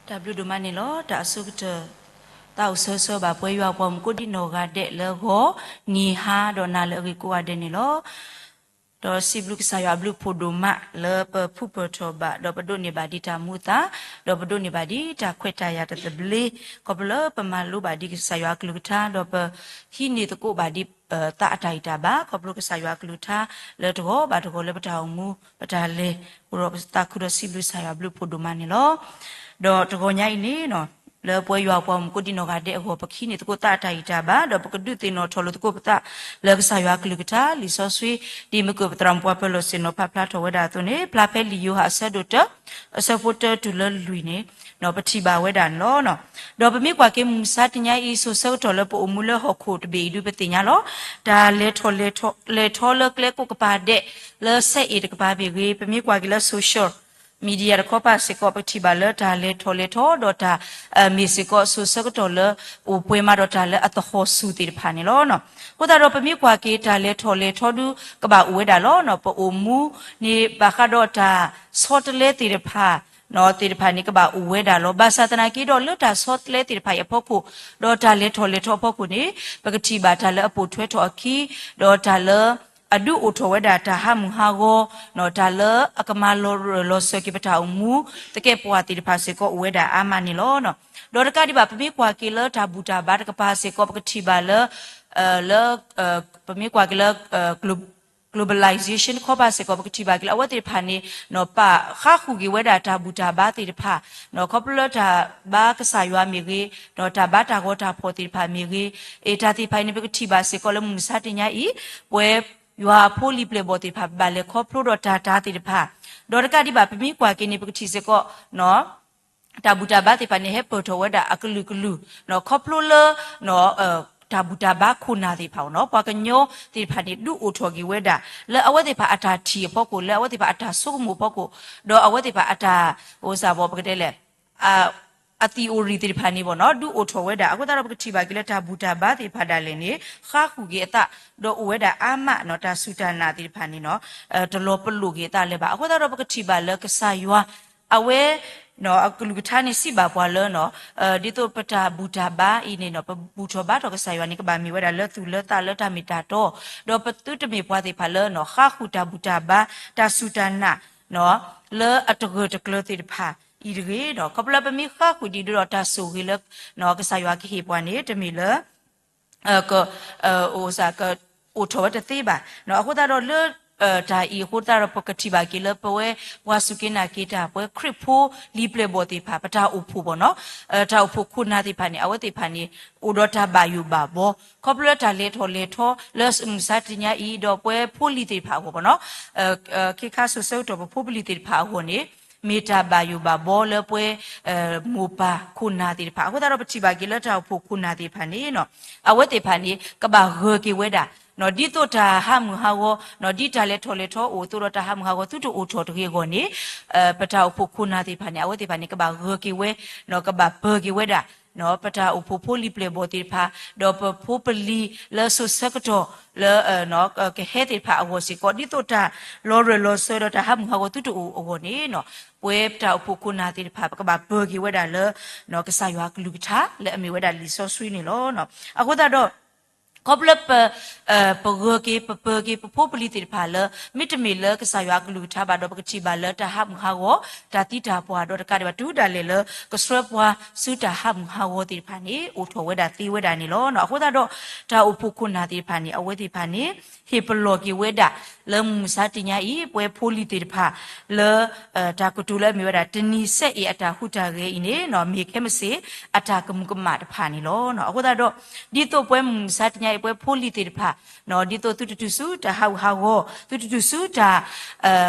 တၢ်ဘျုးဒိၣ်မးန့ၣ်လီၤ. တၢ်အဆိကတၢၢ် သးအိၣ်ဆၢဂ့ၤဆၢဝါဘၣ်ပှၤယွၤအပှၤမုၣ်ကိးဒံနီၢ်ဂၤဒဲးလၢဂီၤ, နံၤဟါဒီးနၤလၢအဂ့ၤကိးဂၤဒဲးန့ၣ်လီၤ. ဒီးစံးဘျုးကစၢ်ယွၤအဘျုးအဖှိၣ်ဒိၣ်မးလၢပဖုပၢၢ်ထီၣ်ဘၣ်, ဒီးပဒိးန့ၢ်ဘၣ်ဒံးတၢ်မူအသး, ဒီးပဒိးန့ၢ်ဘၣ်ဒံးတၢ်ခွဲးတၢ်ယာ်တသဘျ့, ခီဖျိလၢပမၤလိဘၣ်ဒံးကစၢ်ယွၤအကလုၢ်ကထါ, ဒီးပဟံးန့ၢ်သကိးဘၣ်ဒံး သးအတၢ်ဂံၢ်တၢ်ဘါ, ခီဖျိကစၢ်ယွၤအကလုၢ်ကထါ လၢတဂီၤဘၣ်တဂီၤလၢပတၢ်အိၣ်မူ ပတၢ်လဲၤ, အိၣ်ဒီးပသးခုဒီးစံးဘျုးကစၢ်ယွၤအဘျုးအဖှိၣ်ဒိၣ်မးန့ၣ်လီၤ. ဒီးတဂီၤညါအံၤန့ၣ် လၢပဝဲယွၤအပှၤမုၣ်ကိးဒံနီၢ်ဂၤဒဲးအဂီၢ် ပကဟံးန့ၢ်သကိးသးအတၢ်ဂံၢ်တၢ်ဘါ, ဒီးပကဒုးသ့ၣ်နီၣ်ထီၣ်လိာ်သကိးပသး လၢကစၢ်ယွၤအကလုၢ်ကထါ လံာ်စီဆှံ ဒ်မ့ၢ်ကၢၣ်ပသရၣ်မုၣ်ပှၤပၢၤလီၢ်ဆ့ၣ်နီၤပာ်ဖျါထီၣ်ဝဲဒၣ်အသိးန့ၣ် ဖျါဖဲလံာ်ယိၤဟၣ်အဆၢဒိၣ်တၢ အဆၢဖိတၢတုၤလၢလွံၢ်န့ၣ် ပထံၣ်ဘၣ်ဝဲဒၣ်န့ၣ်လီၤ. ဒီးပမ့ၢ်ကွၢ်က့ၤမုၢ်မဆါတနံၤအံၤ စိၤဆၢကတီၢ်လၢပအိၣ်မူလၢဟီၣ်ခိၣ်တဘ့ၣ်အံၤဒုးပသ့ၣ်ညါလီၤ. တၢ်လဲၤထီၣ်လဲၤထီ လဲၤထီလၢကျဲကိးကပၤဒဲး လၢဆဲးအ့ၣ်တကပၤမ့ၢ်ဂ့ၤ, ပမ့ၢ်ကွၢ်က့ၤလၢ social media တခီပၤစ့ၢ်ကီး ပကထံၣ်ဘၣ်လၢတၢ်လဲၤထီၣ်လဲၤထီ ဒီးတၢ် မ့ၢ်စ့ၢ်ကီးစိၤဆၢကတီၢ်လၢ အိၣ်ပှဲၤမးဒီးတၢ်လၢအသဟီၣ်ဆူၣ်သ့ၣ်တဖၣ်န့ၣ်လီၤ. အဃိသတးဒီးပမ့ၢ်ကွၢ်က့ၤတၢ်လဲၤထီၣ်လဲၤထီဒုးကဘၣ်အိၣ်ဝဲဒၣ်လီၤ. ပအိၣ်မူန့ၣ်ဘၣ်ဃးဒီးတၢ်ဆီတလဲသ့ၣ်တဖၣ် သ့ၣ်တဖၣ်န့ၣ် ကဘၣ်အိၣ်ဝဲဒၣ်လီၤ. ဘၣ်ဆၣ်သနာ်က့ဒီးလၢတၢ်ဆီတလဲသ့ၣ်တဖၣ်အံၤအဖီခိၣ် ဒီးတၢ်လဲၤထီၣ်လဲၤထီအဖီခိၣ်န့ၣ် ပကထံၣ်ဘၣ်တၢ်လၢအပိာ်ထွဲထီၣ်အခံ ဒီးတၢ်လၢ အဒုးအိၣ်ထီၣ်ဝဲဒၣ်တၢ်ဟးမုၢ်ဟးဂီၤ တၢ်လၢအကမၤလီၤရၢၢ်လီၤစၢၤက့ၤပတၢ်အိၣ်မူ သကဲးပဝးသ့ၣ်တဖၣ်စ့ၢ်ကီးအိၣ်ဝဲဒၣ်အါမးန့ၣ်လီၤ. ဒီးတကးဒံးဘၣ် ပမ့ၢ်ကွၢ်က့ၤလၢတၢ်ဘူၣ်တၢ်ဘါတကပၤစ့ၢ်ကီး ပကထံၣ်ဘၣ်လၢ လၢ ပမ့ၢ်ကွၢ်က့ၤလၢ globalization တခီပၤစ့ၢ်ကီး ပကထံၣ်ဘၣ်က့ၤလၢအဝဲသ့ၣ်တဖၣ်န့ၣ် ပာ်ဃါဃုာ်က့ၤဝဲဒၣ်တၢ်ဘူၣ်တၢ်ဘါသ့ၣ်တဖၣ် ခီဖျိလၢတၢ်ဘါကစၢ်ယွၤမ့ၢ်ဂ့ၤ တၢ်ဘါတၢ်ဂီၤတၢ်ဖီၣ်သ့ၣ်တဖၣ်မ့ၢ်ဂ့ၤ တၢ်သ့ၣ်တဖၣ်အံၤန့ၣ် ပကထံၣ်ဘၣ်စ့ၢ်ကီးလၢမုၢ်မဆါတနံၤအံၤ ပဝဲယွၤအဖိလံၤပျဲၢ်ဘီၣ်သ့ၣ်တဖၣ် ဘၣ်လဲၤခီဖျိဒီးတၢ်တၢ်သ့ၣ်တဖၣ် ဒီးတကးဒံးဘၣ် ပမ့ၢ်ကွၢ်က့ၤန့ၣ် ပကထံၣ်စ့ၢ်ကီး တၢ်ဘူၣ်တၢ်ဘါသ့ၣ်တဖၣ်န့ၣ် ဟဲပၢၢ်ထီၣ်ဝဲဒၣ်အကလုာ်ကလုာ် ခီဖျိလၢ တၢ်ဘူၣ်တၢ်ဘါခိၣ်နၢ်သ့ၣ်တဖၣ်အဂီၢ်န့ၣ် ပှၤကညီသ့ၣ်တဖၣ်န့ၣ် ဒုးအိၣ်ထီၣ်က့ၤဝဲဒၣ် လၢအဝဲသ့ၣ်တဖၣ်အတၢ်ထံၣ်အဖီခိၣ် လၢအဝဲသ့ၣ်တဖၣ်အတၢ်ဆိကမိၣ်အဖီခိၣ် ဒီးအဝဲသ့ၣ်တဖၣ်အတၢ် အိၣ်စၢ်ဘီ ပကတဲလဲၣ် အ အ theory သ့ၣ်တဖၣ်န့ၣ်ဘီၣ်န့ၣ် ဒုးအိၣ်ထီၣ်ဝဲဒၣ်. အဃိသတးဒီး ပကထံၣ်ဘၣ်က့ၤလၢတၢ်ဘူၣ်တၢ်ဘါသ့ၣ်တဖၣ်ဒၣ်လဲာ်န့ၣ် ဃါဃုာ်က့ၤအသး ဒီးအိၣ်ဝဲဒၣ်အါမးန့ၣ် တၢ်စူၢ်တၢ်နာ်သ့ၣ်တဖၣ်န့ၣ် တလီၤပလိာ်က့ၤအသးလၢၤဘၣ်. အဃိသတးဒီး ပကထံၣ်ဘၣ်လၢကစၢ်ယွၤ အဝဲ အကလုၢ်ကထါန့ၣ် စံးဘၣ်ပှၤလၢ ဒ်သိးပတၢ်ဘူၣ်တၢ်ဘါအံၤန့ၣ် ပဘူၣ်ထီၣ်ဘါထီၣ်ကစၢ်ယွၤန့ၣ် ကဘၣ်မ့ၢ်ဝဲဒၣ်လၢသူၣ်လၢသးလၢတၢ်မ့ၢ်တၢ်တီ, ဒီးပသုတမ့ၢ်ပှၤသ့ၣ်တဖၣ်လၢ ဃါဃုာ်တၢ်ဘူၣ်တၢ်ဘါ တၢ်စူၢ်တၢ်နာ် လၢအတဂၢၢ်တကျၢၤသ့ၣ်တဖၣ်အံၤတဂ့ၤ. ခီဖျိလၢပမ့ၢ်ဃါဃုာ်ဒံးဒီးတၢ်ဆိၣ်ဂ့ၤလၢ ကစၢ်ယွၤကဟ့ၣ်ပှၤန့ၣ် တမ့ၢ်လၢ က အိၣ်စၢ်က အိၣ်ထီၣ်ဝဲတသ့ဘၣ်. အဃိသတးဒီးလၢ တၢ်အံၤအဃိသတးဒီး ပကထံၣ်ဘၣ်က့ၤလၢပဝဲ ပှၤစူၢ်က့ၤနာ်က့ၤတၢ် ပဝဲခရံာ်ဖိလံၤပျဲၢ်ဘီၣ်သ့ၣ်တဖၣ် ပတၢ်အိၣ်ဖှိၣ်ဘီၣ်န့ၣ် တၢ်အိၣ်ဖှိၣ်ခိၣ်နၢ်သ့ၣ်တဖၣ်န့ၣ် အဝဲသ့ၣ်တဖၣ်န့ၣ် အိၣ်ဒီးတၢ်ဘၣ်ယိၣ်ဘၣ်ဘီ ခီဖျိလၢတၢ်လဲၤထီၣ်လဲၤထီ လၢမုၢ်မဆါတနံၤအံၤ ဒီးပဝဲဖိလံၤသ့ၣ်တဖၣ်အဂီၢ်ဘီၣ်န့ၣ် ခ့ခါစိၤဆၢကတီၢ် ပဖိပလံၤသ့ၣ်တဖၣ်အဂီၢ်န့ၣ် မ့ၢ်တၢ်ဘၣ်ယိၣ်ဘၣ်ဘီလၢပဝဲ မိၢ်ပၢ်ခိၣ်နၢ်သ့ၣ်တဖၣ်. အဃိသတးဒီး ပထံၣ်ဘၣ်က့ၤလၢတၢ်အိၣ်ဖှိၣ်ခိၣ်နၢ်သ့ၣ်တဖၣ်န့ၣ် အဝဲသ့ၣ်တဖၣ်န့ၣ် ကဘၣ်ဂၢၢ်က့ၤဝဲဒၣ် ဒ်သိးတၢ်ဟးမုၢ်ဟးဂီၤ ဒ်တၢ်လဲၤထီၣ်လဲၤထီအိၣ်အသိးဒီး တၢ်ဟးမုၢ်ဟးဂီၤသုတအိၣ်ထီၣ်တဂ့ၤအဂီၢ်န့ၣ် ပတၢ်အိၣ်ဖှိၣ်ခိၣ်နၢ်သ့ၣ်တဖၣ်န့ၣ် အဝဲသ့ၣ်တဖၣ်န့ၣ် ကဘၣ်ဂၢၢ်က့ၤဝဲ ကဘၣ်ပၢၤက့ၤဝဲဒၣ် ပတၢ်အိၣ်ဖှိၣ်ဖိလံၤပျဲၢ်ဘီၣ်သ့ၣ်တဖၣ် ဒီးပဖိပလံၤလၢစိၤဆၢကတီၢ်လၢ ကဟဲသ့ၣ်တဖၣ်အဂီၢ်စ့ၢ်ကီး ဒ်သိးတၢ်လီၤရၢၢ်လီၤစၢၤဒီးတၢ်ဟးမုၢ်ဟးဂီၤသုတအိၣ်အဂီၢ်န့ၣ် ပဝဲပတၢ်အိၣ်ဖှိၣ်ခိၣ်နၢ်သ့ၣ်တဖၣ် ပကဘၣ်ပၢၤက့ၤဝဲဒၣ်လၢ ကစၢ်ယွၤအကလုၢ်ကထါလၢအမ့ၢ်ဝဲဒၣ်လံာ်စီဆှံန့ၣ်လီၤ. အဃိသတးဒီး ခီဖျိလၢပ ပဂၢၢ်က့ၤ ပပၢၤက့ၤ ပဖိပလံၤသ့ၣ်တဖၣ်လၢ မ့တမ့ၢ်လၢကစၢ်ယွၤအကလုၢ်ကထါဘၣ်ဒီး ပကထံၣ်ဘၣ်လၢတၢ်ဟးမုၢ်ဟးဂီၤ တၢ်သံတၢ်ပှၢ်ဒီးတကးဒံးဘၣ် တုၤဒၣ်လဲာ်လၢ ကဆှၢပှၤဆူတၢ်ဟးမုၢ်ဟးဂီၤသ့ၣ်တဖၣ်န့ၣ် အိၣ်ထီၣ်ဝဲဒၣ်သ့ဝဲဒၣ်န့ၣ်လီၤ. အဃိသတးဒီး တၢ်အိၣ်ဖှိၣ်ခိၣ်နၢ်သ့ၣ်တဖၣ်န့ၣ် အဝဲသ့ၣ်တဖၣ်န့ၣ် ဟ့ၣ်ပလီၢ်က့ၤဝဲဒၣ် လၢမုၢ်မဆါတနံၤအံၤ ပဝဲဖိလံၤသ့ၣ်တဖၣ်လၢ တၢ်ကတိၤလၢအမ့ၢ်ဝဲဒၣ် တနံၤစဲအ့ၣ်အတၢ်ဟူးတၢ်ဂဲၤအံၤန့ၣ် မ့ၢ်ခဲမုၢ်ဆ့ၣ် အတၢ်ကမူးကမၣ်တဖၣ်န့ၣ်လီၤ. အဃိသတးဒီး ဒ်သိးပဝဲမုၢ်မဆါတနံၤအံၤ ပဝဲဖိလံၤသ့ၣ်တဖၣ် ဒ်သိးသုတတုၤဆူတၢ်ဟးဂူာ်ဟးဂီၤ သုတတုၤဆူတၢ်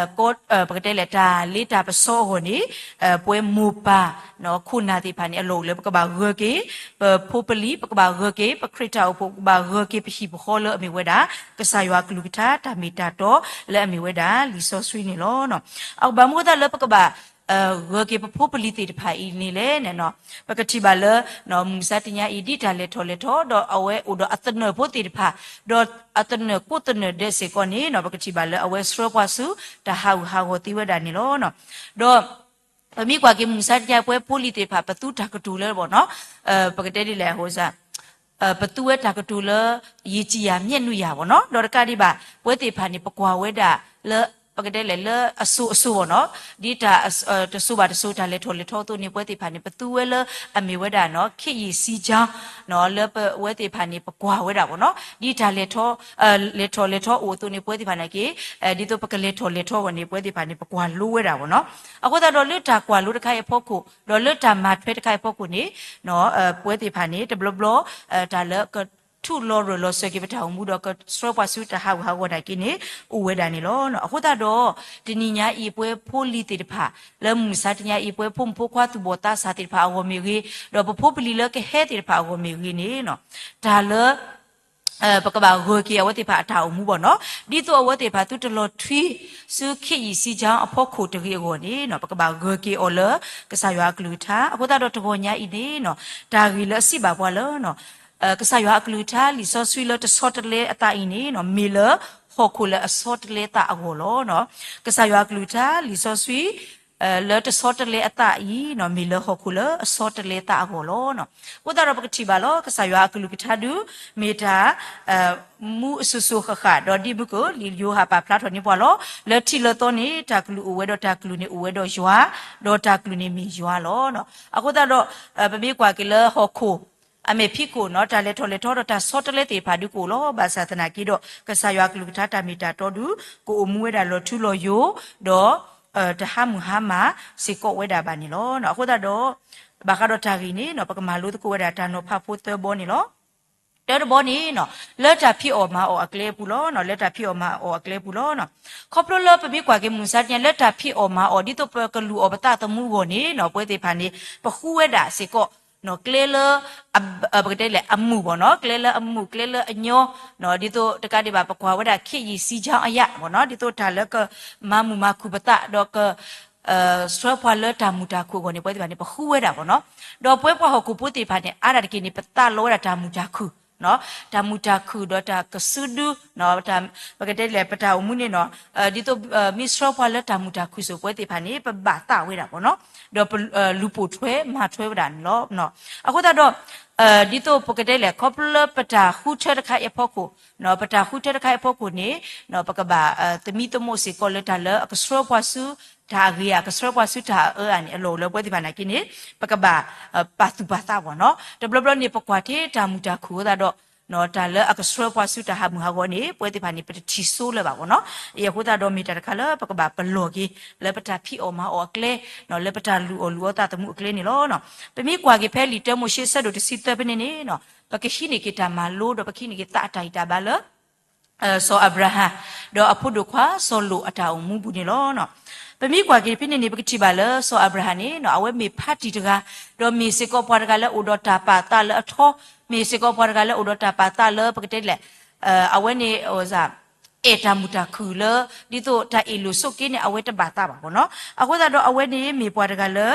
ပကတဲလဲၣ် တၢ်လ့တၢ်ပစီအဂီၢ်န့ၣ် ပဝဲမိၢ်ပၢ် ခိၣ်နၢ်သ့ၣ်တဖၣ်န့ၣ် အလီၢ်အိၣ်လၢပကဘၣ်ဂၢၢ်က့ၤ ပဖိပလံၤ ပကဘၣ်ဂၢၢ်က့ၤ ပခရံာ်တၢ်အိၣ်ဖှိၣ် ပကဘၣ်ဂၢၢ်က့ၤ ပဟံၣ်ပဃီလၢအမ့ၢ်ဝဲဒၣ် ကစၢ်ယွၤအကလုၢ်ကထါ တၢ်မ့ၢ်တၢ်တီ လၢအမ့ၢ်ဝဲဒၣ်လံာ်စီဆှံန့ၣ်လီၤ. အဘၣ်မနုၤအဃိသတးလၢပကဘၣ် ဂၢၢ်က့ၤပဖိပလံၤသ့ၣ်တဖၣ်အံၤန့ၣ်လဲၣ်န့ၣ် ပကထံၣ်ဘၣ်လၢ မုၢ်မဆါတနံၤအံၤ ဒ်တၢ်လဲၤထီၣ်လဲၤထီ ဒီးအဝဲအိၣ်ဒီးအသနၢၣ်ဖိသ့ၣ်တဖၣ် ဒီးအသနၢၣ်ကိးသနၢၣ်ဒဲးစ့ၢ်ကီးန့ၣ် ပကထံၣ်ဘၣ်လၢအဝဲဆှၢပှၤဆူ တၢ်ဟးဂူာ်ဟးဂီၤသ့ဝဲဒၣ်န့ၣ်လီၤ. ဒီး ပမ့ၢ်ကွၢ်က့ၤမုၢ်မဆါတနံၤညါ ပဝဲဖိလံၤသ့ၣ်တဖၣ် ပသူတၢ်ကတိၤလၢဘၣ်နီၤ, ပကတဲဒ်လဲၣ် ပသူဝဲတၢ်ကတိၤလၢ ယံာ်ကံယၤ မျက်နှာယၤ ဘၣ်နီၤ, ဒီးတကးဒံးဘၣ် ပဝဲသ့ၣ်တဖၣ်န့ၣ် ပကွၢ်ဝဲဒၣ်လၢ ပကတဲလဲၣ် လၢအစိၤအစိၤဘၣ်နီၤ, ဒ်တၢ်တစိၤဘၣ်တစိၤ တၢ်လဲၤထီၣ်လဲၤထီအသိးန့ၣ် ပဝဲသ့ၣ်တဖၣ်န့ၣ် ပသူဝဲလၢအမ့ၢ်ဝဲဒၣ်နီၤ ခေတ်ရေစီးကြောင်း လၢပဝဲသ့ၣ်တဖၣ်န့ၣ် ပကွၢ်ဝဲဒၣ်ဘၣ်နီၤ, ဒ်တၢ်လဲၤထီၣ် လဲၤထီၣ်လဲၤထီအိၣ်အသိးန့ၣ် ပဝဲသ့ၣ်တဖၣ်န့ၣ်က့ ဒ်သိးပကလဲၤထီၣ်လဲၤထီအဂီၢ်န့ၣ် ပဝဲသ့ၣ်တဖၣ်န့ၣ် ပကွၢ်လိဝဲဒၣ်ဘၣ်နီၤ, အဃိသတးဒီးလၢတၢ်ကွၢ်လိတခါအံၤအဖီခိၣ် ဒီးလၢတၢ်မၤထွဲတခါအံၤအဖီခိၣ်န့ၣ် ပဝဲသ့ၣ်တဖၣ်န့ၣ် တဘျီဘျီ တၢ်လၢကထူၣ်လီၤရၢၢ်လီၤစၢၤက့ၤပတၢ်အိၣ်မူဒီး ကဆှၢပှၤဆူတၢ်ဟးဂူာ်ဟးဂီၤနာ်က့န့ၣ် အိၣ်ဝဲဒၣ်န့ၣ်လီၤ. အဃိသတးဒီး တနံၤညါအံၤ ပဝဲဖိလံၤသ့ၣ်တဖၣ် လၢမုၢ်မဆါတနံၤညါအံၤ ပဝဲဖိမုၣ်ဖိခွါသူၣ်ဘီၣ်သးစၢ်သ့ၣ်တဖၣ်အဂီၢ်မ့ၢ်ဂ့ၤ, ဒီးပဖိပလံၤလၢကဟဲသ့ၣ်တဖၣ်အဂီၢ်မ့ၢ်ဂ့ၤန့ၣ် တၢ်လၢ ပကဘၣ်ဂၢၢ်က့ၤအဝဲသ့ၣ်တဖၣ်အတၢ်အိၣ်မူဘၣ်နီၤ, ဒ်သိးအဝဲသ့ၣ်တဖၣ်သုတလီၤထွံ ဆူခေတ်ရေစီးကြောင်းအဖီခိၣ်တဂ့ၤအဂီၢ်န့ၣ် ပကဘၣ်ဂၢၢ်က့ၤအီၤလၢ ကစၢ်ယွၤအကလုၢ်ကထါ, အဃိသတးဒီးတဂီၤညါအံၤန့ၣ် တၢ်ဂ့ၢ်လၢအစံးဘၣ်ပှၤလၢ ကစၢ်ယွၤအကလုၢ်ကထါ လံာ်စီဆှံလၢတဆီတလဲအသးအံၤန့ၣ် မ့ၢ်လၢဟီၣ်ခိၣ်လၢအဆီတလဲသးအဂီၢ်လီၤ. ကစၢ်ယွၤအကလုၢ်ကထါ လံာ်စီဆှံ လၢတဆီတလဲအသးအံၤ မ့ၢ်လၢဟီၣ်ခိၣ်လၢအဆီတလဲသးအဂီၢ်လီၤ. အဃိသတးဒီးပကထံၣ်ဘၣ်လီၤ ကစၢ်ယွၤအကလုၢ်ကထါဒုး မ့ၢ်တၢ် မူအစိၤစိၤဃၣ်ဃၣ် ဒီးဒ်မုၢ်က လံာ်ယိၤဟၣ်ပာ်ဖျါထီၣ်န့ၢ်ပှၤလီၤ. လၢထံးလၢသီန့ၣ် တၢ်ကလုၢ်အိၣ်ဝဲဒီးတၢ်ကလုၢ်န့ၣ်အိၣ်ဝဲဒီးယွၤ, ဒီးတၢ်ကလုၢ်န့ၣ်မ့ၢ်ယွၤလီၤ. အဃိသတးဒီး ပမ့ၢ်ကွၢ်က့ၤလၢဟီၣ်ခိၣ် အမဲာ်ဖံးခိၣ်နီၤ တၢ်လဲၤထီၣ်လဲၤထီဒီးတၢ်ဆီတလဲသ့ၣ်တဖၣ်ဒုးကအိၣ်လီၤ. ဘၣ်ဆၣ်သနာ်က့ဒီး ကစၢ်ယွၤအကလုၢ်ကထါတၢ်မ့ၢ်တၢ်တီဒုး ကအိၣ်မူဝဲဒၣ်လီၤထူလီၤယိာ် ဒီး တဟါမုၢ်ဟါမၢ်စ့ၢ်ကီးဝဲဒၣ်ဘၣ်န့ၣ်လီၤ. အဃိသတးဒီး ဘၣ်ဃးဒီးတၢ်ဂ့ၢ်န့ၣ် ပကမၤလိသကိးဝဲဒၣ်တၢ်နီၤဖးဖိသၢဘီန့ၣ်လီၤ. တၢတဘီန့ၣ် လၢတၢ်ဖံးအီၣ်မၤအီၣ်အကျဲအပူၤလီၤ. လၢတၢ်ဖံးအီၣ်မၤအီၣ်အကျဲအပူၤလီၤ. ခီဖျိလၢပမ့ၢ်ကွၢ်က့ၤမုၢ်မဆါတနံၤညါ လၢတၢ်ဖံးအီၣ်မၤအီၣ် ဒ်သိးပကလူၤအီၣ်ပသးသမူအဂီၢ်န့ၣ် ပဝဲသ့ၣ်တဖၣ်န့ၣ် ပဃုဝဲဒၣ်စ့ၢ်ကီး ကျဲလၢ ပကတဲလဲၣ် အမုာ်ဘၣ်နီၤ, ကျဲလၢအမုာ် ကျဲလၢအညီ, ဒ်သိးတကးဒံးဘၣ် ပကွၢ်ဝဲဒၣ် ခေတ်ရေစီးကြောင်းအရ ဘၣ်နီၤ, ဒ်သိးတၢ်လၢကမၤမုာ်မၤခုၣ်ပသး ဒီးက ဆှၢပှၤလၢတၢ်မုာ်တၢ်ခုၣ်အဂီၢ်န့ၣ် ပဝဲသ့ၣ်တဖၣ်န့ၣ် ပဃုဝဲဒၣ်ဘၣ်နီၤ. ဒီးပဝဲပှၤဟီၣ်ခိၣ်ဖိသ့ၣ်တဖၣ်န့ၣ် အါဒၣ်တက့ၢ်န့ၣ် ပသးလီဝဲဒၣ်တၢ်မုာ်တၢ်ခုၣ် တၢ်မုာ်တၢ်ခုၣ်ဒီးတၢ်ကစုဒု ပကတဲလဲၣ် ပတၢ်အိၣ်မူန့ၣ်နီၤ, ဒ်သိး မ့ၢ်ဆှၢပှၤလၢတၢ်မုာ်တၢ်ခုၣ်စိၤ ပဝဲသ့ၣ်တဖၣ်န့ၣ် ပဘၣ်သးဝဲဒၣ်ဘၣ်နီၤ, ဒီးလူၤပိာ်ထွဲမၤထွဲဝဲဒၣ်န့ၣ်လီၤ. အဃိသတးဒီး ဒ်သိးပကတဲလဲၣ် ခီဖျိလၢပတၢ်ဃုထၢတခါအံၤအဖီခိၣ်, ပတၢ်ဃုထၢတခါအံၤအဖီခိၣ်န့ၣ် ပကဘၣ်သမံသမိးစ့ၢ်ကီးလၢတၢ်လၢအကဆှၢပှၤဆူတၢ်အဂ့ၤဧါ, ကဆှၢပှၤဆူတၢ်အအၢဧါန့ၣ် အလီၢ်အိၣ်လၢပဝဲသ့ၣ်တဖၣ်နာ်က့န့ၣ် ပကဘၣ်ပာ်သူၣ်ပာ်သးဘၣ်နီၤ. တဘျီဘျီန့ၣ် ပကွၢ်ထဲတၢ်မုာ်တၢ်ခုၣ်အဃိသတးဒီး တၢ်လၢအကဆှၢပှၤဆူတၢ်ဟးမုာ်ဟးဂီၤန့ၣ် ပဝဲသ့ၣ်တဖၣ်န့ၣ် ပတထံၣ်ဆိလၢၤဘၣ်ဘၣ်နီၤ. အဃိသတးဒီးမ့ၢ်တၢ်တခါလၢပကဘၣ်ပလီၢ်က့ၤ လၢပတၢ်ဖံးအီၣ်မၤအီၣ်အကျဲ, လၢပတၢ်လူၤအီၣ်လူၤအီသးသမူအကျဲန့ၣ်လီၤ. ပမ့ၢ်ကွၢ်က့ၤဖဲလံာ်တၢမိၤၡ့ဆၢဒိၣ်တဆံသၢဖဲန့ၣ်န့ၣ် ပကဟံးန့ၢ်က့ၤတၢ်မၤလိ ဒီးပကဟံးန့ၢ်က့ၤသးအတၢ်ဂံၢ်တၢ်ဘါလၢ စီၤအၤဘြၤဟၣ် ဒီးအဖိဒိၣ်ခွါစီၤလိာ်အတၢ်အိၣ်မူပူၤန့ၣ်လီၤ. ပမ့ၢ်ကွၢ်က့ၤဖဲန့ၣ်န့ၣ် ပကထံၣ်ဘၣ်လၢစီၤအၤဘြၤဟၣ်န့ၣ် အဝဲမ့ၢ်ဖါတံၢ်တဂၤ, ဒီးမ့ၢ်စ့ၢ်ကီးပှၤတဂၤလၢအိၣ်ဒီးတၢ်ပာ်သးလၢအထီ, မ့ၢ်စ့ၢ်ကီးပှၤတဂၤလၢအိၣ်ဒီးတၢ်ပာ်သးလၢပကတဲလဲၣ် အဝဲန့ၣ် အဲၣ်တၢ်မုာ်တၢ်ခုၣ်လၢ ဒ်သိးတၢ်အ့ၣ်လိာ်ဆိးက့န့ၣ် အဝဲတဘၣ်သးဘၣ်ဘၣ်နီၤ. အဃိသတးဒီးအဝဲန့ၣ်မ့ၢ်ပှၤတဂၤလၢ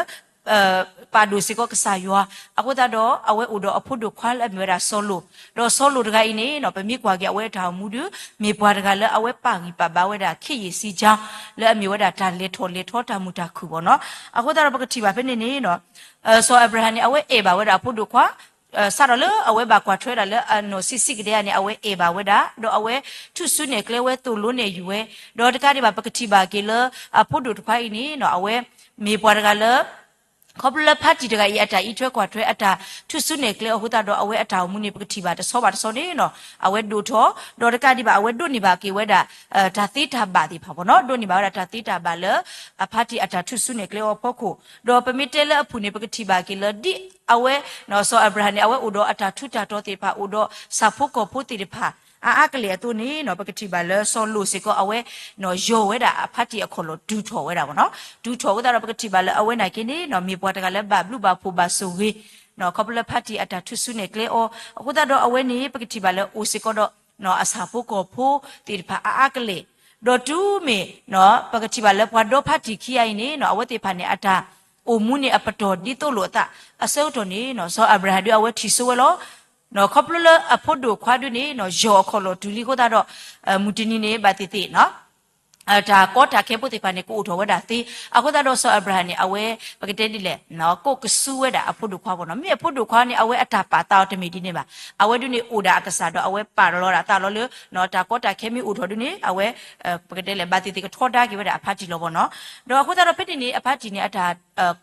ပာ်ဒိၣ်စ့ၢ်ကီးကစၢ်ယွၤ, အဃိသတးဒီးအဝဲအိၣ်ဒီးအဖိဒိၣ်ခွါလၢအမ့ၢ်ဝဲဒၣ်စီၤလိာ်, ဒီးစီၤလိာ်တဂၤအံၤန့ၣ် ပမ့ၢ်ကွၢ်က့ၤအဝဲအတၢ်အိၣ်မူဒီး မ့ၢ်ပှၤတဂၤလၢအဝဲပာ်ဂံၢ်ပာ်ဘါဝဲဒၣ် ခေတ်ရေစီးကြောင်း လၢအမ့ၢ်ဝဲဒၣ်တၢ်လဲၤထီၣ်လဲၤထီတၢ်မုာ်တၢ်ခုၣ်ဘၣ်နီၤ. အဃိသတးဒီးပကထံၣ်ဘၣ်ဖဲန့ၣ်န့ၣ် စီၤအၤဘြၤဟၣ်န့ၣ် အဝဲအဲၣ်ဘၣ်ဝဲဒၣ်အဖိဒိၣ်ခွါ စးထီၣ်လၢအဝဲဘၣ်ကွၢ်ထွဲဒၣ်လၢအနီၢ်ဆံးဆံးကဒဲဧါန့ၣ် အဝဲအဲၣ်ဘၣ်ဝဲဒၣ်, ဒီးအဝဲထူၣ်စုနဲၣ်ကျဲဝဲသိၣ်လိနဲၣ်ယုၢ်ဝဲ, ဒီးတကးဒံးဘၣ် ပကထံၣ်ဘၣ်က့ၤလၢ အဖိဒိၣ်တခွါအံၤန့ၣ် အဝဲမ့ၢ်ပှၤတဂၤလၢ ခီဖျိလၢဖါတံၢ်တဂၤအံၤ အတၢ်အံးထွဲကွၢ်ထွဲ အတၢ်ထူၣ်စုနဲၣ်ကျဲအဃိသတးဒီး အဝဲအတၢ်အိၣ်မူန့ၣ် ပကထံၣ်ဘၣ်တဆီဘၣ်တဆီန့ၣ် အဝဲဒိၣ်ထီၣ်, ဒီးတကးဒံးဘၣ် အဝဲဒိးန့ၢ်ဘၣ်က့ၤဝဲဒၣ် တၢ်သ့တၢ်ဘၣ်သ့ၣ်တဖၣ်ဘၣ်နီၤ, ဒိးန့ၢ်ဘၣ်ဝဲဒၣ်တၢ်သ့တၢ်ဘၣ်လၢ အဖါတံၢ်အတၢ်ထူၣ်စုနဲၣ်ကျဲအီၤအဖီခိၣ်, ဒီးပမ့ၢ်တဲလၢအပူၤန့ၣ် ပကထံၣ်ဘၣ်က့ၤလၢဒ်အဝဲ စီၤအၤဘြၤဟၣ်န့ၣ် အဝဲအိၣ်ဒီးအတၢ်ထူးတၢ်တီၤသ့ၣ်တဖၣ် အိၣ်ဒီးဆၣ်ဖိကီၢ်ဖိသ့ၣ်တဖၣ် အါအါကလဲာ်အသိးန့ၣ် ပကထံၣ်ဘၣ်လၢစီၤလိာ်စ့ၢ်ကီး အဝဲ ယီၤဝဲဒၣ်အဖါတံၢ်အခီၣ်လီၢ်တုၤထီၣ်ဝဲဒၣ်ဘၣ်နီၤ, တုၤထီၣ်အဃိသတးဒီး ပကထံၣ်ဘၣ်လၢအဝဲနာ်က့န့ၣ် မ့ၢ်ပှၤတဂၤလၢဘၣ်ဘျုးဘၣ်ဖှိၣ်ဘၣ်ဆိၣ်ဂ့ၤ ခီဖျိလၢဖါတံၢ်အတၢ်ထူၣ်စုနဲၣ်ကျဲအီၤ အဃိသတးဒီးအဝဲန့ၣ် ပကထံၣ်ဘၣ်လၢအိၣ်စ့ၢ်ကီးဒီး အဆၣ်ဖိကီၢ်ဖိသ့ၣ်တဖၣ်အါအါကလဲာ်, ဒီးတုၤမ့ၢ် ပကထံၣ်ဘၣ်လၢပှၤဒီဖါတံၢ်ခံဂၤအံၤန့ၣ် အဝဲသ့ၣ်တဖၣ်န့ၣ် အတၢ်အိၣ်မူန့ၣ်အပတီၢ်ဒ်သိးလိာ်အသး အဆၢကတီၢ်န့ၣ် စီၤအၤဘြၤဟၣ်ဒုးအဝဲထံၣ်ဆိဝဲလီၤ. ခီဖျိလၢအဖိဒိၣ်ခွါဒုးန့ၣ် ယီၤအခီၣ်လီၢ်တုၤလံအဃိသတးဒီး မုၢ်တနံၤန့ၣ် ဘၣ်သ့ၣ်သ့ၣ် တၢ်ကီတၢ်ခဲဖိသ့ၣ်တဖၣ်န့ၣ် ကအိၣ်ထီၣ်ဝဲဒၣ်သ့. အဃိသတးဒီးစီၤအၤဘြၤဟၣ်န့ၣ် အဝဲ ပကတဲဒ်လဲၣ် ကိးကစုဝဲဒၣ်အဖိဒိၣ်ခွါဘၣ်နီၤ. မ့ၢ်အဖိဒိၣ်ခွါန့ၣ် အဝဲအတၢ်ပာ်သးအီၤတမ့ၢ်ဒ်န့ၣ်ဘၣ်. အဝဲဒုးန့ၣ်အိၣ်ဒၣ်အကစၢ်ဒီး အဝဲပာ်လီၤဒၣ်သးလီၤလၢ တၢ်ကီတၢ်ခဲမ့ၢ်အိၣ်ထီၣ်ဒုးန့ၣ် အဝဲ ပကတဲလဲၣ် ဘၣ်သ့ၣ်သ့ၣ်ကထီဒါက့ၤဝဲဒၣ်အဖါတံၢ်လီၤဘၣ်နီၤ. ဒီးအဃိသတးဒီးဖဲန့ၣ်န့ၣ် အဖါတံၢ်န့ၣ် အတၢ်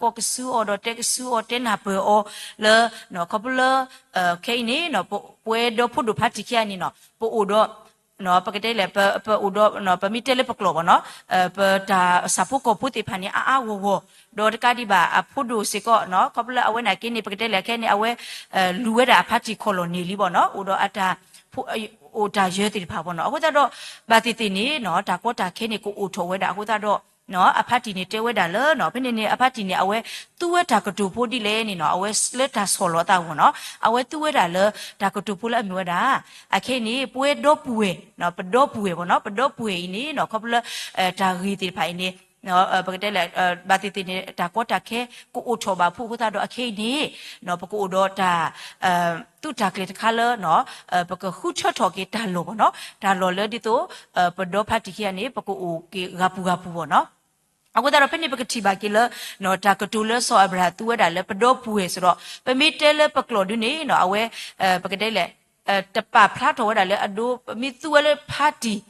ကိးကစုအီၤဒီးတဲကစုအီၤ တဲနၢ်ပၢၢ်အီၤလၢ ခီဖျိလၢ ခဲအံၤန့ၣ် ပဝဲဒီဖိဒိၣ်ဖါတံၢ်ခံဂၤန့ၣ်နီၤ ပအိၣ်ဒီး ပကတဲလဲၣ် ပအိၣ်ဒီး ပမ့ၢ်တဲလၢပကျိာ်ဘၣ်နီၤ ပတၢ်ဆၣ်ဖိကီၢ်ဖိသ့ၣ်တဖၣ်န့ၣ် အါအါဂီၢ်ဂီၢ်, ဒီးတကးဒံးဘၣ် အဖိဒိၣ်စ့ၢ်ကီးနီၤ ခီဖျိလၢအဝဲနာ်က့န့ၣ် ပကတဲလဲၣ်ခဲန့ၣ် အဝဲ လူၤဝဲဒၣ်အဖါတံၢ်ခီၣ်လီၢ်န့ၣ်လံဘၣ်နီၤ အိၣ်ဒီးအတၢ် အိၣ်တၢ်ယၢၤသ့ၣ်တဖၣ်ဘၣ်နီၤ. အဃိသတးဒီး ဘၣ်သ့ၣ်သ့ၣ်န့ၣ်နီၤ တၢ်ကီတၢ်ခဲန့ၣ် ကအိၣ်ထီၣ်ဝဲဒၣ်အဃိသတးဒီး အဖါတံၢ်န့ၣ်တဲဝဲဒၣ်လၢနီၤ ဖဲန့ၣ်န့ၣ် အဖါတံၢ်န့ၣ် အဝဲသူဝဲတၢ်ကတိၤဖိဒ်လဲၣ်န့ၣ်နီၤ အဝဲလၢတၢ်ဆီၣ်လီၤသးအဂီၢ်နီၤ အဝဲသူဝဲဒၣ်လၢတၢ်ကတိၤဖိလၢအမ့ၢ်ဝဲဒၣ် အခဲအံၤန့ၣ် ပဝဲဒီပုၢ်ဝဲၢ် ပဒီပုၢ်ဝဲၢ်ဘၣ်နီၤ ပဒီပုၢ်ဝဲၢ်အံၤန့ၣ်နီၤ ခီဖျိလၢ တၢ်ဂ့ၢ်သ့ၣ်တဖၣ်အံၤန့ၣ် ပကတဲလဲၣ် ဘၣ်သ့ၣ်သ့ၣ်န့ၣ် တၢ်ကီတၢ်ခဲ ကအိၣ်ထီၣ်ဘၣ်ဖုးအဃိသတးဒီးအခဲအံၤန့ၣ် ပကအိၣ်ဒီးတၢ် သူးတၢ်ကျဲၤတခါလၢ ပကဃုထၢထီၣ်က့ၤတၢ်လီၢ်ဘၣ်နီၤ တၢ်လီၢ်လၢဒ်သိး ပဒီဖါတံၢ်ခံဂၤန့ၣ် ပကအိၣ်က့ၤဂၤပူၤဂၤပူၤဘၣ်နီၤ. အဃိသတးဒီးဖဲန့ၣ် ပကထံၣ်ဘၣ်က့ၤလၢ တၢ်ကတိၤလၢစီၤအၤဘြၤဟၣ်သူဝဲဒၣ်လၢပဒီပုၢ်ဝဲၢ်စ့ၢ်ဒီး ပမ့ၢ်တဲလၢပကျိာ်ဒုးန့ၣ်နီၤ အဝဲ ပကတဲလဲၣ် တပာ်ဖျါထီၣ်ဝဲဒၣ်လၢအဒိ ပမ့ၢ်သူဝဲလၢဖါတံၢ်